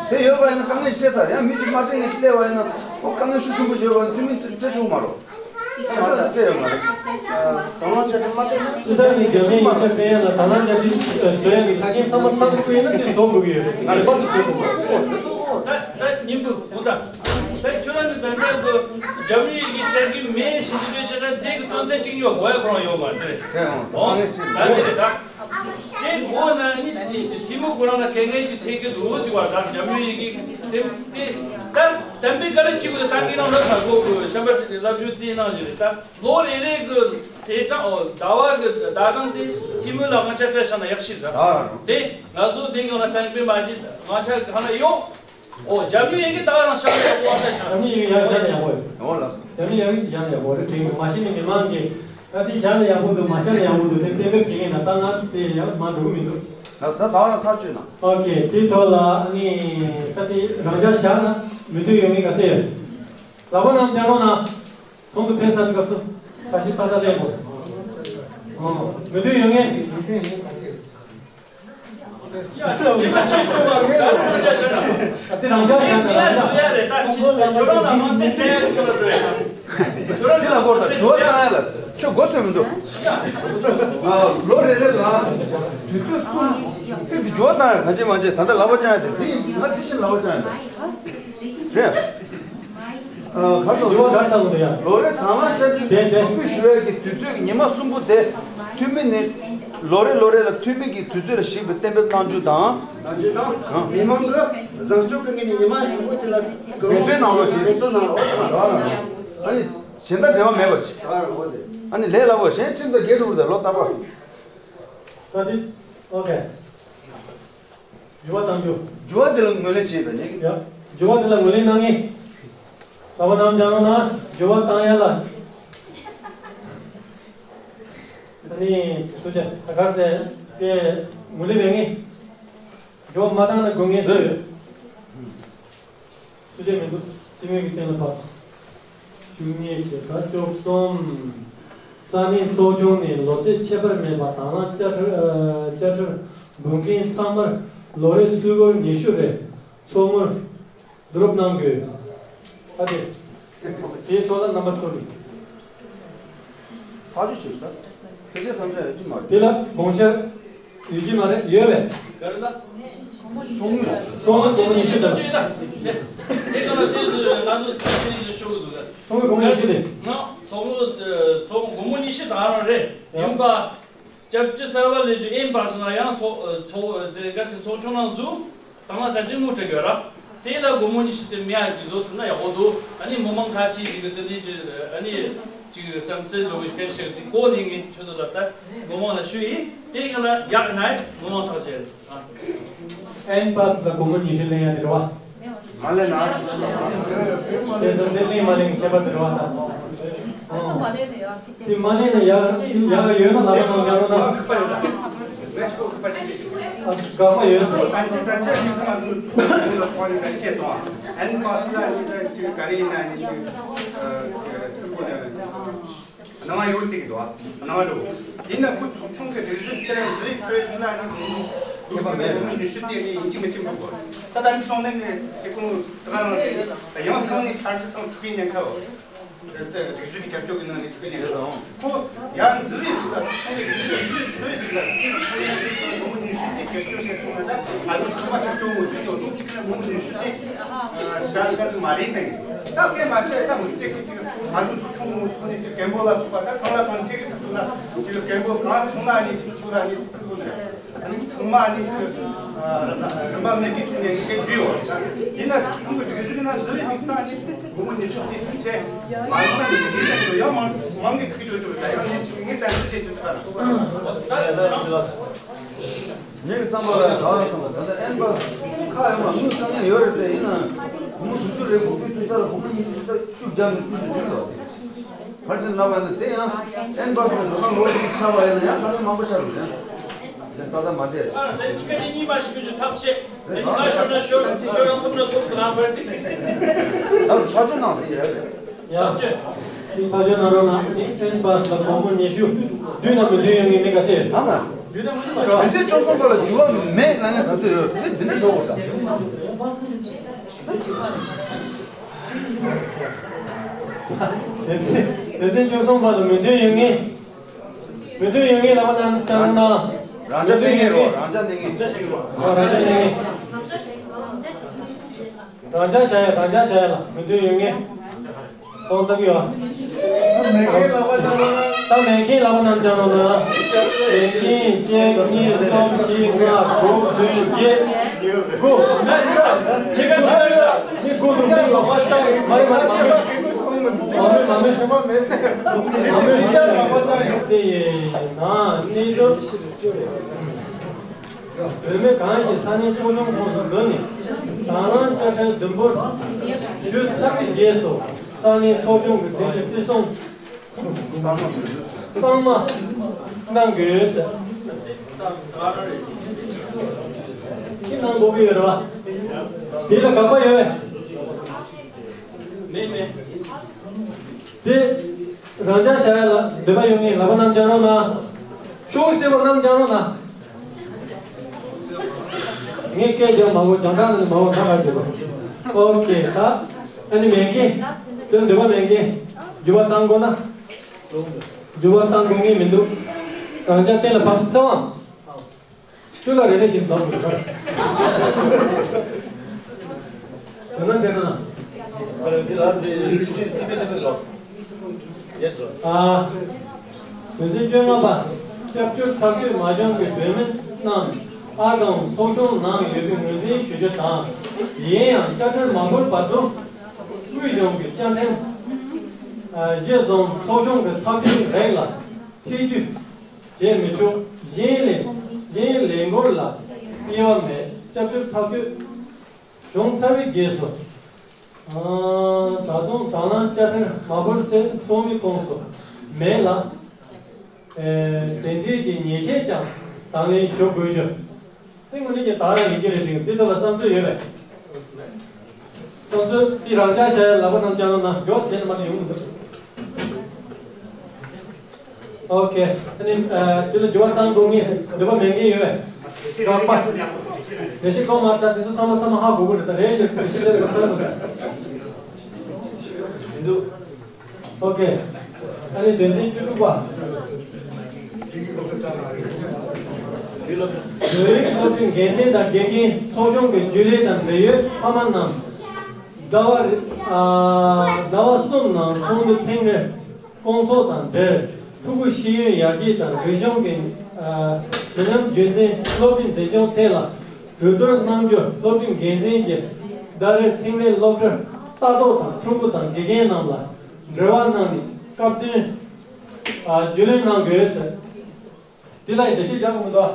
དེ་ཡོད་པ་ཡིན་ན་དཀའ་ངལ་ཤེས་ཚར་ཡང་མི་གཅིག་མ་དྲན་ངེས་སླེབས་པ་ཡིན་ན་ཨོ་དཀའ་ངལ་ཤུགས་ཆེན་པོ་ཡོད་པ་ཡིན་ན་འཐུས་མི་དེ་སྤྲད་ཆོག་མ་རོགས། ཨ་ད་ལྟ་སྤྲད་ཡོད་མ་རེད། དང་བླངས་བཅའ་ཁྲིམས་མ་སྤྲད་ན། སྤྱི་བཏང་ནས་རྒྱབ་གཉེར་ཡིག་ཆ་སྤེལ་ཡ་ལ་དང་བླངས་བཅའ་ཁྲིམས་བཟོ་ཡ་གི་ཆ་རྐྱེན་ཚང་མ་ཚང་དགོས་ཡིན་ན་དེ་བཟོ་དགོས་ཀྱི་ཡོད་རེད། ངེས་པར་དུ་བཟོ་དགོས། ད་ད་ཉིན་བུ་གུ་ད་ད་ཁྱོད་རང་གི་ད་ལྟ་གི་རྒྱབ་གཉེར་ཡིག་གི་ཆ་རྐྱེན་མེད་ཞེས་ཀྱི་བཤད་ན་དེ་གི་དོན་ཚན་གཅིག་ཉོ་དགོས་ཡ་ཁོ་རང་ཡོད་མ་རེད། དེ་རེད། ཨོ་ད་དེ་རེད་ད། དེ་མགོ་ན་ནི་དེ་དེ་མོ་ཁོ་རང་ལ་དཀའ་ངལ་གྱི་ཚད་ཀྱི་འདུག་ཟེར་བ་དང་འཇམ་ཡུལ་ཡི་གེ་དེ་དེ་ད་དམ་པའི་བཀའ་ལ་གཅིག་པུ་ད་ངེད་རང་ལ་ད་གོ་གི་བཤམས་པ་ལབ་རྒྱུ་དེ་ནང་བཞིན་རེད། ད་ལོ་རེ་རེ་གི་ཚེས་གྲངས་ཨོ་ཟླ་བ་གི་ཟླ་གྲངས་དེ་དེ་མོ་ལ་དབང་ཆ་སྤྲད་བཞག་ན་ཡག་ཤོས་རེད། དེ་ང་ཚོ་དེ་གང་ལ་དམ་པའི་མ་གཅིག་དབང་ཆ་གང་ལ་ཡོད། ཨོ་འཇམ་ཡུལ་ཡི་གེ་ད་རང་ཤ་ཡག་པོ་བ་ད་ཤ། འཇམ་ཡུལ་ཡི་གེ་ཡག་ཤ་ཡག་པོ་རེད། ཨོ་ལགས་སོ། འཇམ་ཡུལ་ཡག་གི་ཡག་ཡག་པོ་རེད། དྲན་གི་མ་གཞི་ནས་མི་མང་གིས་ད་དེ་བཞག་ན་ཡག་པོ་འདུག་མ་བཞག་ན་ཡག་པོ་འདུག་དེ་གཏན་འབེབས་བྱེད་མཁན་ན་ད་ང་དེ་ཡང་མ་འགྲོ་གི་མི་འདུག་ལགས་སོ། ད་ད་རང་ཐག་གཅོད་གནང་། ཨོ་ཁེ། དེའི་ཐོག་ལ་ཨ་ནི་ད་དེ་རང་འཇགས་བཞག་ན་མི་འདོད་ཡོང་མཁན་ག་ཚད་ཡོད། ལག་པ་རྣམས་བརྐྱང་རོགས་གནང་། ཚོགས་འདུ་ཕེབས་ཚར་དུས་སྐབས་སུ་ཁ་ཞིག་ཏག་ཏག་ལེན་དགོས། ཨོ་མི་འདོད་ཡོང་མཁན། ཨ་དེ་རང་རྒྱལ་ཡང་ན་རང་རྒྱལ། ཁྱོད་རང་ལ་མང་ཚིག་དྲན་ཡ་ཟིག་ལ་ཟེར། ཁྱོད་རང་ལ་མང་ཚིག་དྲན་ཡ་ཟིག་ལ་ཟེར། ཁྱོད་མགོ་ཚོས་མི་འདུག་ལོ་རེ་རེ་ལ་དུས་ཚོད་གསུམ་ཚིག་འདི་འགྱུར་བ་བཏང་ཡ་གང་བྱེད་མ་བྱེད། ད་ལྟ་ལག་པ་བརྐྱང་ཡ་དེ་འདི་ང་འདི་ཕྱིན་ལག་པ་བརྐྱང་ཡ་དེ་རེད། ག་ཚོད་འགྱུར་བ་ག་རེ་བཏང་དགོས་ཡ། ལོ་རེ་དང་བླངས་བཅར་འདྲི་དེ་དེ་དགོངས་ཞུ་ཡ་གི་དུས་ཚོད་ཀྱི་ཉི་མ་གསུམ་པོ་དེ་འཐུས་མི་ནི་ལོ་རེ་ལོ་རེ་ལ་འཐུས་མི་གི་དུས་ཚོད་ལ་གཞིགས་པའི་གཏན་འབེབས་གནང་རྒྱུ་དང་། ནང་ཆེན་དང་། ཨ། མི་མང་གི་བཟང་སྤྱོད་ཀྱི་ངོས་ནས་ཉི་མ་གསུམ་པོ་དེ་ལ་འབད་བརྩོན་གནང་རོགས་གྱིས། འབད་བརྩོན་གནང་རོགས་གནང་རོགས། ཨ་ནི་གཞན་དག་འབྲེལ་བ་མེད་པ་ཅིག་ཨ་རོགས་དེ། ཨ་ནི་ལས་སླ་པོ་གཞན་ཁྲིམས་དང་འགལ་འགྲོ་གི་རེད་ལོ་རྟག་པར། ད་དེ། ཨོ་ཁེ། འགྱུར་བ་གཏང་རྒྱུ། འགྱུར་བ་དེ་ལ་ངོས་ལེན་བྱེད་པ་ཉེ་གི། ཡ། འགྱུར་བ་དེ་ལ་ངོས་ལེན་གནང་ངེས། ལག་པ་བསྣམས་བྱས་རོགས་གནང་། འགྱུར་བ་བཏང་ཡ་ལ། ཨ་ནི་ཐུགས་རྗེ་ཆེ། ད་གར་ཟེར་དེ་ངོས་ལེན་མེད་ངེས། འགྱུར་བ་མ་བཏང་ན་དགོས་ངེས་ཟེར། སུ་བྱས་མི་འདུག་སྤྱི་མོས་ཀྱི་སྟེང་ལ་ཕབ། བཅུ་གཉིས་བྱས་ད་བཅུ་གསུམ། ས་གནས་ཚོགས་ཆུང་ནས་ལོ་ཚད་ཁྱད་པར་མེད་པ་དང་བླངས་དཔྱ་ཁྲལ་ཨ། དཔྱ་ཁྲལ་འབུལ་མཁན་ཚང་མར་ལོ་རེར་སུད་སྒོར་ཉི་ཤུ་རེ་ཚོགས་དངུལ་བསྡུ་རུབ་གནང་དགོས། ཨ་དེ། དེའི་ཐོག་ལ་རྣམ་པ་ཚོ་ནས། ཐག་གཅོད་བྱེད་ད། ཕལ་ཆེར་བསམ་འཆར་ཡོད་ཀྱི་མ་རེད། དེ་ལ་དགོངས་འཆར་ཡོད་ཀྱི་མ་རེད། ཡོད་པས། ག་རེ་ལ། ཚོགས་དངུལ། ཚོགས་དངུལ་སྒོར་མོ་ཉི་ཤུ་ཙམ། དེ་ག་ལ་དེ་ཚོ་ང་ཚོ་དེ་ཚོ་ཤོར་གི་འདུག་ད། ཚོགས་དངུལ་སྒོར་མོ་ཉི་ཤུ་དེ། ང་ཚོགས་དངུལ་ཚོགས་སྒོར་མོ་ཉི་ཤུ་དང་རང་རེད། ཡིན་པ། སྐྱབས་བཅོལ་གསར་པ་ལས་རྒྱུ་ཨེམ་པ་སི་ནང་ཡང་ཚོགས་ཚོགས་དེ་ག་ཚོད་ཚོགས་ཆུང་ནང་ཟུག་དང་ལ་ཆ་ཅིག་དངུལ་སྤྲད་ཡོད་ར། དེ་ལ་སྒོར་མོ་ཉི་ཤུ་དེ་མེད་ཡ་ཅིག་བཟོ་ཐུབ་ན་ཡག་པོ་འདུག་ཨ་ནི་མི་མང་ཁ་ཤས་ཅིག་གི་དེ་འདྲའི་ཅིག་ཨ་ནི་ཅིག་བསམ་ཚུལ་འདུག་སྐད་ཆ་དེ་གོ་ནས་ངས་ཁྱོད་ཚོ་ལ་ད་མི་མང་ལ་ཞུ་ཡིན། དེ་ག་ལ་ཡག་ན་མི་མང་ཐག་བཅད་རེད། ཨེམ་པ་སི་ལ་སྒོར་མོ་ཉི་ཤུ་ལེན་ཡ་དེ་རེད་བ། མ་ལེན་ན། དེ་ཚོ་དེ་ལེན་མ་ལེན་གྱི་ཁྱད་པར་དེ་རེད་བ་ད། དེ་མ་ལེན་ན་ཡག་ཡག་ཡོད་ན་ལབ་ན་ཡག་ཡོད་ན། དགག་པ་ཡོད་ཟེར། ཨ་དགག་པ་ཡོད་ཟེར། ཨན་པ་སི་ལ་ནི་ད་ཅིག་ག་རེ་ཡིན་ན་ནི་ཅིག་ཚུར་པོ་ནས་སྣང་བ་ཡོད་ཅིག་འདུག་སྣང་བ་འདུག་དེ་ན་ཁོ་ཚོགས་ཆུང་གི་སྒྲིག་གཞི་དེར་འཛུལ་ཚོད་ལ་ནི་ཁོ་ཁྱེད་པ་མེད་ནི་ནི་ཤུ་དེ་ནི་ཡིན་གཅིག་མིན་གཅིག་འདུག་ད་ད་ནི་སོང་ནས་ནི་ཅིག་ཁོང་ད་ག་རང་རེད། ད་ཡང་ཁོང་ནི་འཆར་གཞི་དང་འཁྲུག་གི་ཉེན་ཁ་འོ། སྒྲིག་གཞི་གི་རྒྱབ་སྐྱོར་གྱི་ནང་ནས་འཁྲུག་གི་ཉེན་ཁ་དང་། ཁོ་ཡར་འཛུལ་བའི་དུས་ལ་ཁོང་གི་འཛུལ་བའི་དུས་ལ་ཁོང་གི་ངོ་མ་ཉི་ཤུ་དེ་རྒྱབ་སྐྱོར་བྱེད་ཐུབ་ན་ད་ང་ཚོ་ཚང་མ་རྒྱབ་སྐྱོར་ངོས་འཛིན་ཡོང་འདུག་ཅིག་ནས་ངོ་མ་ཉི་ཤུ་དེ་ཞག་ཞག་ཏུ་མ་རེད་ཟེར་གི་ད་སྐད་མ་བཤད་ད་མི་ཟེར་གི་ཅིག་ང་ཚོ་ཚོགས་ཆུང་ངོ་ཐོག་ནས་ཅིག་རྒན་པོ་ལ་སོགས་པ་ད་གང་ལ་གང་འཚམ་གི་ཐུག་ཐུག་ལ་ཅིག་རྒན་པོ་གང་ཚོང་ལ་ནི་ཅིག་ཚོང་ལ་ནི་ཅིག་ཚོང་ལ་ནི། ཨ་ནི་ཚང་མ་ཨ་ནི་ཅིག་རིན་པ་མེད་པའི་ཐོག་ནས་སྐད་ཇུས་ཡོད་རེད། ཡིན་ན་ཚོགས་ཆུང་གི་སྒྲིག་གཞི་ནང་འཛུལ་བའི་ཅིག་བཏང་ནི་སྒོར་མོ་ཉི་ཤུ་དེ་ཕལ་ཆེར་མ་ཡོང་ན་ནི་ཅིག་ཡིན་ཟེར་གི་ཡང་མང་མང་གི་ཐུག་གི་འགྲོ་ཆོག་རེད། ད་ཡང་ནི་ཅིག་ངས་བཙན་འཛུལ་བྱེད་ཆོག་ཆོག་ངའི་བསམ་པ་ལ་ད་བསམ་པ་ད་ལྟ་ཨེམ་པ་ཁ་ཡོད་མ་དངུལ་བཏང་ཡ་ཡོད་རེད་དེ། ཡིན་ན་སྒོར་མོ་དྲུག་ཅུ་རེ་དགོས་དུས་དུས་ཚོད་ལ་སྒོར་མོ་ཉི་ཤུ་ད་ཤུགས་རྒྱབ་ནས་ཕུལ་དུ་འཇུག་དོ། ཕར་ཕྱིན་ལབ་པ་ཡིན་ན་དེ་ཡང་ཨེམ་པ་སི་ལ་ལོ་གཅིག་ཆགས་པ་ཡིན་ན་ཡང་ད་ལྟ་མང་པོ་ཆགས་རུང་ཡང་ད་ལྟ་མ་བསྡད། ཨ་ནི་སྐད་ཆ་གཉིས་པ་ཞིག་གི་ཐབས་ཤེས། ཨ་ནི་ཁ་ཤོར་ན་ཤོར་ཁྱོད་རང་ཐུབ་ན་ཐུབ་ཀྱི་རང་བར་དེ། ད་ཆ་ཆུ་ནང་དེ་ཡོད་རེད། ཡང་ཐག་གཅོད་གནང་རོགས་གནང་། ཨེམ་པ་སི་ལ་སྒོར་མོ་ཉི་ཤུ་བསྡུས་ན་མི་བསྡུ་ཡོང་ངེས་མེད་ག་ཟེར། ཨ་མ། བསྡུས་ན་མི་བསྡུ་མ་རེད། བསྡུས་ཚེ་བཅུ་གསུམ་པ་ལ་འགྱུར་བ་མེད་ལབ་ཡ་ག་ཚོད་ཡོད་རེད། འདི་འདྲ་ཞོག་གོ་ད། དེ་ཚེ་དེ་ཚེ་བཅུ་གསུམ་པ་ལ་མི་མཐུན་ཡོད་ངེས། མི་མཐུན་ཡོད་ངེས་ལབ་པ་ན་ཅང་ན། རང་ཅག་གནས་ངེས་རོ། རང་ཅག་གནས་ངེས། རང་ཅག་གནས་ངེས། རང་ཅག་བྱ་ཡ་རང་ཅག་བྱ་ཡ་ལ་མི་མཐུན་ཡོད་ངེས། ཚོང་བཏང་ཡོད། མེད་མཁན་ལབ་པ་ཅང་ན། ད་མེད་མཁན་ལབ་པ་རྣམས་ཅང་ན། མེད་མཁན་གཅིག་གཉིས་གསུམ་བཞི་ལྔ་དྲུག་བདུན་བརྒྱད། དགུ། ཁྱེད་ཀ་ཆ་ཡོད་ད། མི་དགུ་འདུག་མི་ལོག་པ་ཅང་ཡིན། མ་རེད་མ་རེད་མ་རེད། མ་རེད་མ་རེད། དེ་ཡིན་ན་གནས་སྐབས་བོད་མི་གང་ཞིག་ས་གནས་ཚོགས་ཆུང་ཁོངས་སུ་འཛུལ་ནས་དང་བླངས་དཔྱ་ཁྲལ་བསྡུ་འབོར་ཞུས་ཚར་བའི་རྗེས་སུ་ས་གནས་ཚོགས་ཆུང་གི་མཛད་རྗེས་བརྩི་སྲུང་གཙང་མ་གནང་དགོས། ཅི་གནང་དགོས་ཀྱི་ཡོད་རེད་བ། དེ་ལ་དགག་པ་ཡོད་པས། མེད་མེད། དེ་རང་ཅག་བྱ་ཡ་ལ་འདོད་པ་ཡོད་ངེས་ལབ་པ་རྣམས་ཅང་རོགས་གནང་། ཤོག་གུ་སེར་པོ་རྣམས་ཅང་རོགས་གནང་། ངས་སྐད་རྒྱག་མ་དགོས། རྒྱང་གྲགས་ནང་ནས་མ་འོང་ཁ་ཁ་བྱེད་དགོས། ཨོ་ཀེ། ད་ཨ་ནི་མེད་མཁན། དེ་འདོད་པ་མེད་མཁན། འགྱུར་བ་བཏང་དགོས་ན། འགྱུར་བ་བཏང་དགོས་ངེས་མི་འདུག་རང་ཅག་གཏན་ལ་ཕབ་ཚེ་དབང་། ཁྱོད་ལ་རེ་རེ་བཞིན་ལབ་དགོས་ཁ། དོན་དག་དེ་ན། འདི་ལ་དེ་ཡིག་ཆ་ཅི་ཕེ་ཅི་ཕེ་ལོ། ཡེ་སི་ལོ། ཨ། དོན་ཚན་བཅོ་ལྔ་པ། སྐྱབས་བཅོལ་ཐག་གཅོད་མ་བྱུང་གི་བོད་མི་རྣམས་ཨ་ཁུ་ཚོགས་ཆུང་ནང་ཡོད་པའི་ངོས་འཛིན་ཞུ་རྒྱུ་དང་། ཡིན་ཡང་དཔྱ་ཁྲལ་མ་ཕུལ་བར་དུ་དབུས་གཞུང་གི་དཔྱ་ཁྲལ་གཞིར་བཟུང་ཚོགས་ཆུང་གི་ཐག་གཅོད་རིགས་ལ་ཐེ་ཇུས་བྱེད་མི་ཆོག་གཞན་ལས་གཞན་ལས་འགུལ་ལ་སྐུལ་བ་མེད། སྐྱབས་བཅོལ་ཐག་གཅོད་བྱུང་ཚར་བའི་རྗེས་སུ་ ད་དུང་དང་བླངས་བཅའ་ཁྲིམས་མ་བཀོད་ཚེ་ཚོགས་མི་ཁོངས་སུ་མེད་ལ། དེ་འབྲེལ་གྱི་ཉེས་ཆད་ཀྱང་དང་ལེན་ཞུ་དགོས་རྒྱུ། དེ་དངོས་གནས་ཀྱི་དག་རང་ཡིན་གྱི་རེད་ཅིང་དེ་ཐོག་ལ་བསམ་ཚུལ་ཡོད་པས། བསམ་ཚུལ་དེ་རང་འཇགས་བྱ་ཡ་ལག་པ་རྣམས་བཅངས་རོགས་གནང་། མགྱོགས་བྱས་ནས་མ་ནི་ཡོང་མི་འདུག་ཨོ་ཁེ། ཨ་ནི་དེ་ལ་འགྱུར་བ་བཏང་དགོས་ངེས་འདོད་པ་མེད་མཁན་ཡོད་པས། དགག་པ། ལས་བྱེད་གོང་མ་ལྟ་དེ་ཚོ་ཚང་མ་ཚང་མ་ཧ་གོ་གི་རེད། ད་རེད་ཀྱི་ལས་བྱེད་ལས་ཀྱི་ཚང་མ། མི་འདུག་ཨོ་ཁེ། ཨ་ནི་དོན་ཚན་བཅུ་དྲུག་པ། བོད་རིགས་སློབ་གྲྭའི་འགན་འཛིན་དང་དགེ་རྒན་ཚོགས་ཆུང་གི་རྒྱུན་ལས་དང་འབྲེལ་ཡོད་ཕ་མ་རྣམས། ཟླ་བ་རེ་ཨ་ཟླ་བ་གསུམ་ནང་ཚོགས་འདུ་ཐེངས་རེ་སྐོང་ཚོགས་དང་འབྲེལ་ཕྲུ་གུ་ཤེས་ཡོན་ཡར་རྒྱས་དང་རིག་གཞུང་གི་ཨ་མི་ཉམས་རྒྱུན་འཛིན་སློབ་གྲྭའི་འཛིན་སྐྱོང་ཐད་ལ་གྲོས་བསྡུར་གནང་རྒྱུ། སློབ་གྲྭའི་འགན་འཛིན་གྱིས་ཟླ་རེར་ཐེངས་རེ་སློབ་གྲྭར་ལྟ་རྟོག་དང་ཕྲུ་གུ་དང་དགེ་རྒན་རྣམས་ལ་འབྲེལ་བ་གནང་ནས་སྐབས་བསྟུན་ཨ་རྒྱུས་ལོན་གནང་དགོས་ཟེར། འདི་ལ་ཡི་འགྲེལ་བཤད་རྒྱག་དགོས་མི་འདུག་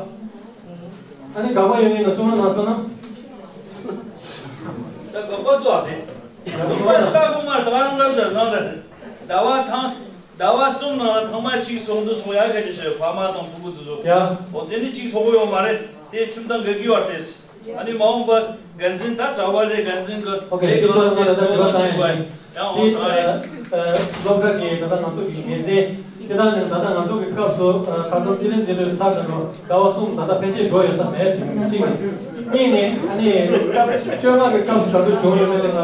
ཨ་ནི་དགག་པ་ཡོད་མེད་ལ་གསུང་རོགས་གནང་སོང་ན། ད་དགག་པ་འདུག་ཨ་ནི། དགག་པ་ལྟ་དགོས་མ་ད་ག་རང་ལབ་བཞག་གནང་ད། ཟླ་བ་ཐང་ཟླ་བ་གསུམ་ནང་ལ་ཐེངས་མ་གཅིག་ཚོགས་འདུ་ཚོགས་ཡག་ག་ཅི་བྱས་ཕ་མ་དང་ཕྲུ་གུ་དེ་ཚོ། ཡ། འོ་དེ་ནི་གཅིག་ཚོགས་ཡོད་མ་རེད། དེ་ཁྲིམས་དང་འགལ་གྱི་ཡོད་རེད། ཨ་ནི་མ་འོངས་པ་འགན་འཛིན་ད་བྱ་བ་རེད། འགན་འཛིན་གི་ཨོ་ཁེ། ལས་དེ་གང་ལ་དེ་ལ་ད་དེ་ལ་ད་ཡིན། དེ་སློབ་གྲྭ་གི་ད་ལྟ་ང་ཚོ་གི་འགན་འཛིན་དེ་དང་ནི་ད་ལྟ་ང་ཚོ་གི་སྐབས་སུ་ཁ་སང་རྩིས་ལེན་རྩིས་ལོའི་ཚར་ནས་ཟླ་བ་གསུམ་ད་ལྟ་ཕལ་ཆེར་འགྲོ་ཡོད་ས་མེད། གཅིག་ནས། གཉིས་ནས་ཨ་ནི་སྐབས་བཅོ་ལྔ་གི་སྐབས་སུ་ག་ཚོད་བྱུང་ཡོད་མེད་དེ་ང་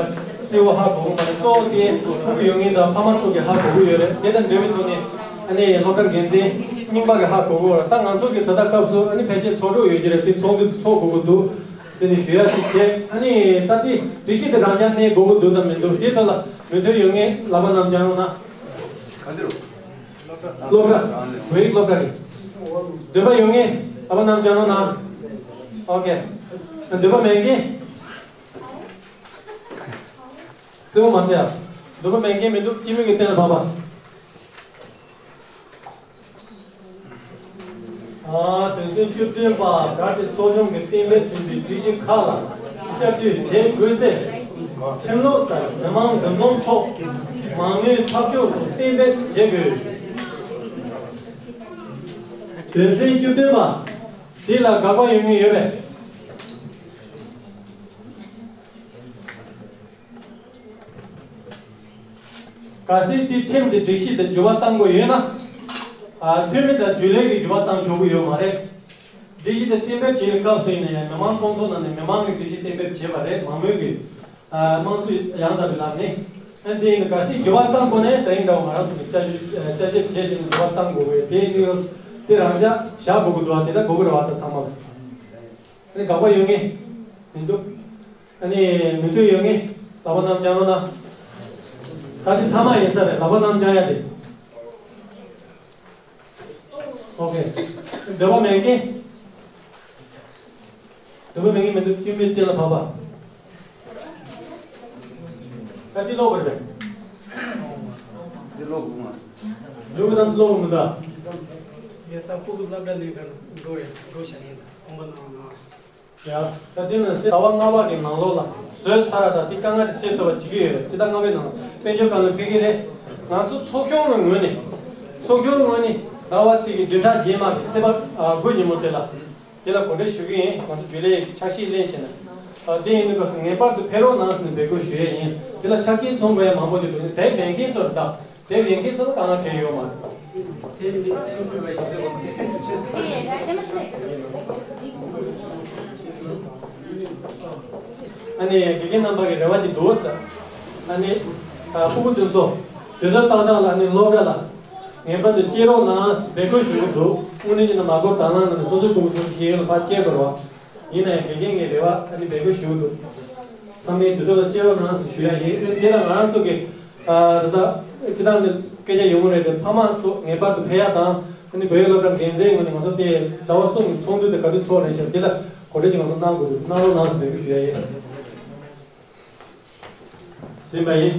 གསལ་བོ་ཧ་གོ་གི་མ་རེད། གཙོ་བོ་དེ་ཕྲུ་གུ་ཡོད་མཁན་དང་ཕ་མ་ཚོ་གི་ཧ་གོ་གི་ཡོད་རེད། དེ་དང་འབྲེལ་བའི་ཐོག་ནས་ཨ་ནི་སློབ་གྲྭ་འགན་འཛིན་རྙིང་པ་གི་ཧ་གོ་གི་ཡོད་རེད། ད་ང་ཚོ་གི་ད་ལྟ་སྐབས་སུ་ཨ་ནི་ཕལ་ཆེར་ཚོགས་འདུ་ཡོད་ཀྱི་རེད། དེ་ཚོགས་འདུ་ཚོགས་དགོས་ཀྱི་འདུག་ཟེར་ནས་ཞུ་ཡ་ཞིག་བྱས། ཨ་ནི་ད་ལྟའི་སྒྲིག་གཞི་དེ་རང་འཇགས་གནས་དགོས་ཀྱི་འདུག་དང་མི་འདུག་དེའི་ཐོག་ལ་མོས་མཐུན་ཡོད་མཁན་ལག་པ་རྣམས་བརྐྱང་རོགས་གནང་། ག་ཚོད་རེད། སློབ་གྲྭ། བོད་ཡིག་སློབ་གྲྭ་རེད། འདོད་པ་ཡོད་མཁན་ལག་པ་རྣམས་བརྐྱང་རོགས་གནང་། ཨོ་ཁེ། འདོད་པ་མེད་མཁན། རྩེད་མོ་མ་རྩེ་ཨ། འདོད་པ་མེད་མཁན་མི་འདུག་སྐྱེ་དམན་གྱི་སྟེང་ལ་བབས་པ། ཨ། དོན་ཚན་བཅུ་བདུན་པ། གལ་ཏེ་ཚོགས་ཆུང་གིས་གཏན་འབེབས་ཟིན་པའི་སྒྲིག་གཞི་ཁག་ལ་བསྐྱར་ཟློས་བྱེད་དགོས་ཚེ། ཁྲིམས་ལུགས་ལྟར་མི་མང་འདུ་འཛོམས་ཐོག་མང་མོས་ཐག་གཅོད་དུ་གཏན་འབེབས་བྱེད་དགོས། དོན་ཚན་བཅུ་བདུན་པ། དེ་ལ་དགག་པ་ཡོད་མཁན་ཡོད་པས། གལ་སྲིད་དེ་ཁྲིམས་དེ་སྒྲིག་གཞི་དེ་འགྱུར་བ་གཏང་དགོས་ཡོད་ན། ཨ། འཐུས་མི་དང་རྒྱུན་ལས་ཀྱིས་འགྱུར་བ་གཏང་ཆོག་གི་ཡོད་མ་རེད། སྒྲིག་གཞི་དེ་གཏན་འབེབས་བྱེད་པའི་སྐབས་སུ་ཡིན་ན་ཡང་མི་མང་སྐོང་ཚོགས་ནང་ནས་མི་མང་གིས་སྒྲིག་གཞི་གཏན་འབེབས་བྱས་པ་རེད། མང་མོས་ཀྱིས། ཨ། དམངས་གཙོས་ཡང་དག་པའི་ལམ་ནས། ཨ། དེ་ཡིན་ན་གལ་སྲིད་འགྱུར་བ་གཏང་དགོས་ན་དེ་རིང་འདྲ་བོ་ང་རང་ཚོ་གིས་བསྐྱར་ཞིབ་བསྐྱར་ཞིབ་བྱས་ཀྱི་འགྱུར་བ་གཏང་དགོས་པས། དེ་ནི་དེ་རང་འཇགས་བཞག་དགོས་ཀྱི་འདུག་བ། དེ་ལྟར་དགོས་ཀྱི་རེད་བ། ད་ཚང་མ་ལ། ཨ་ནི་དགག་པ་ཡོད་མཁན་མི་འདུག་ཨ་ནི་མོས་མཐུན་ཡོད་མཁན་ལག་པ་རྣམས་བརྐྱང་རོགས་གནང་། ད་འདི་མཐའ་མ་ཡིན་ས་རེད། ལག་པ་རྣམས་བརྐྱང་ཡ་དེ། ཨོ་ཁེ། འདོད་པ་མེད་མཁན། འདོད་པ་མེད་མཁན་མི་འདུག་སྐྱེ་དམན་སྟེང་ལ་བབས་པ། ད་འདི་ཀློག་པ་རེད། འདི་ཀློག་དགོས་མ། འདི་ཀློག་དགོས་མི་འདུག་ཡ། ད་ཕྲུ་གུ་སློབ་གྲྭ་ནས་འགྲོ་རེད། འགྲོ་བྱ་ཡིན་ད་དགོངས་པ་གནང་རོགས་གནང་། ཡ། ད་དེ་ནི་ཟླ་བ་ལྔ་པ་གི་ནང་ལོགས་ལ་བཟོས་ཚར་བ་དང་དེ་དཀའ་ངལ་དེ་སེལ་ཐུབ་པ་བྱེད་ཀྱི་ཡོད་རེད། དེ་ད་ལྔ་པའི་ནང་དཔལ་འབྱོར་བཀའ་བློན་ཕེབས་ཀྱི་རེད། ང་ཚོ་ཚོགས་ཆུང་གི་ངོས་ནས། ཚོགས་ཆུང་གི་ངོས་ནས་ཟླ་བ་དེ་གི་བདུན་ཕྲག་རྗེས་མ་གི་ཚེས་པ་དགུ་ཉིན་མོ་དེ་ལ། དེ་ལ་གོ་སྒྲིག་ཞུ་གི་ཡིན། ང་ཚོ་རྒྱུན་ལས་ཀྱི་འཆར་གཞི་ལེན་བྱས་ནས། དེ་ཡིན་དུས་སྐབས་སུ་ངེས་པར་དུ་ཕེབས་རོགས་གནང་ཟེར་ནས་འབོད་སྐུལ་ཞུ་ཡས་ཡིན། དེ་ལ་ཆ་རྐྱེན་ཚང་དགོས་ཡ་མང་པོ་ཡོད་འདུག་དེ་མེད་མཁན་ཚོར་བདག་དེ་ཡོད་མཁན་ཚོ་ལ་དཀའ་ངལ་འཕྲད་ཡོད་མ་རེད། དེ་ནི་ཐེངས་དྲུག་པའི་ཞབས་ཞུ་གོ། ཨ་ནི་དགེ་རྒན་རྣམ་པ་གི་རེ་བ་ཅིག་འདུག་ཟེར། ཨ་ནི་ཕྲུ་གུ་དེ་ཚོ་དུས་ཚོད་ཏག་ཏག་ལ་ཨ་ནི་སློབ་གྲྭ་ལ་ངེས་པར་དུ་སྐྱེལ་རོགས་གནང་ཟེར་འབོད་སྐུལ་ཞུ་གི་འདུག་དངོས་གནས་ཀྱི་ནང་མ་འགོར་དང་བླངས་ངང་ནས་སོ་སོའི་ཕྲུ་གུ་སོ་སོ་ཤེས་ཡོན་ལ་ཕར་སྐྱེལ་དགོས་རེད་བ། ཡིན་ན་ཡང་དགེ་རྒན་གྱི་རེ་བ་ཨ་ནི་འབོད་སྐུལ་ཞུ་གི་འདུག་ཚང་མས་དུས་ཐོག་ལ་སྐྱེལ་རོགས་གནང་ཟེར་ཞུ་ཡ་ཡིན། ཨ་ནི་དེ་ལ་ང་རང་ཚོ་གི་ཨ་ད་ལྟ་སྤྱི་བཏང་ནས་སྐད་ཆ་ཡོང་གི་རེད་དེ། ཕ་མ་ཚོ་ངེས་པར་དུ་ཕེབས་ཡ་དང་། ཨ་ནི་བོད་ཡིག་སློབ་གྲྭ་འགན་འཛིན་ངོས་ནས་ང་ཚོ་དེ་ཟླ་བ་གསུམ་གྱི་ཚོགས་འདུ་དེ་ག་དུས་ཚོགས་རེད་ཤག་དེ་ལ་གོ་སྒྲིག་ཅིག་ང་ཚོ་གནང་དགོས་འདུག་གནང་རོགས་གནང་ཟེར་འབོད་སྐུལ་ཞུ་ཡ་ཡིན། ཟིན་པ་ཡིན།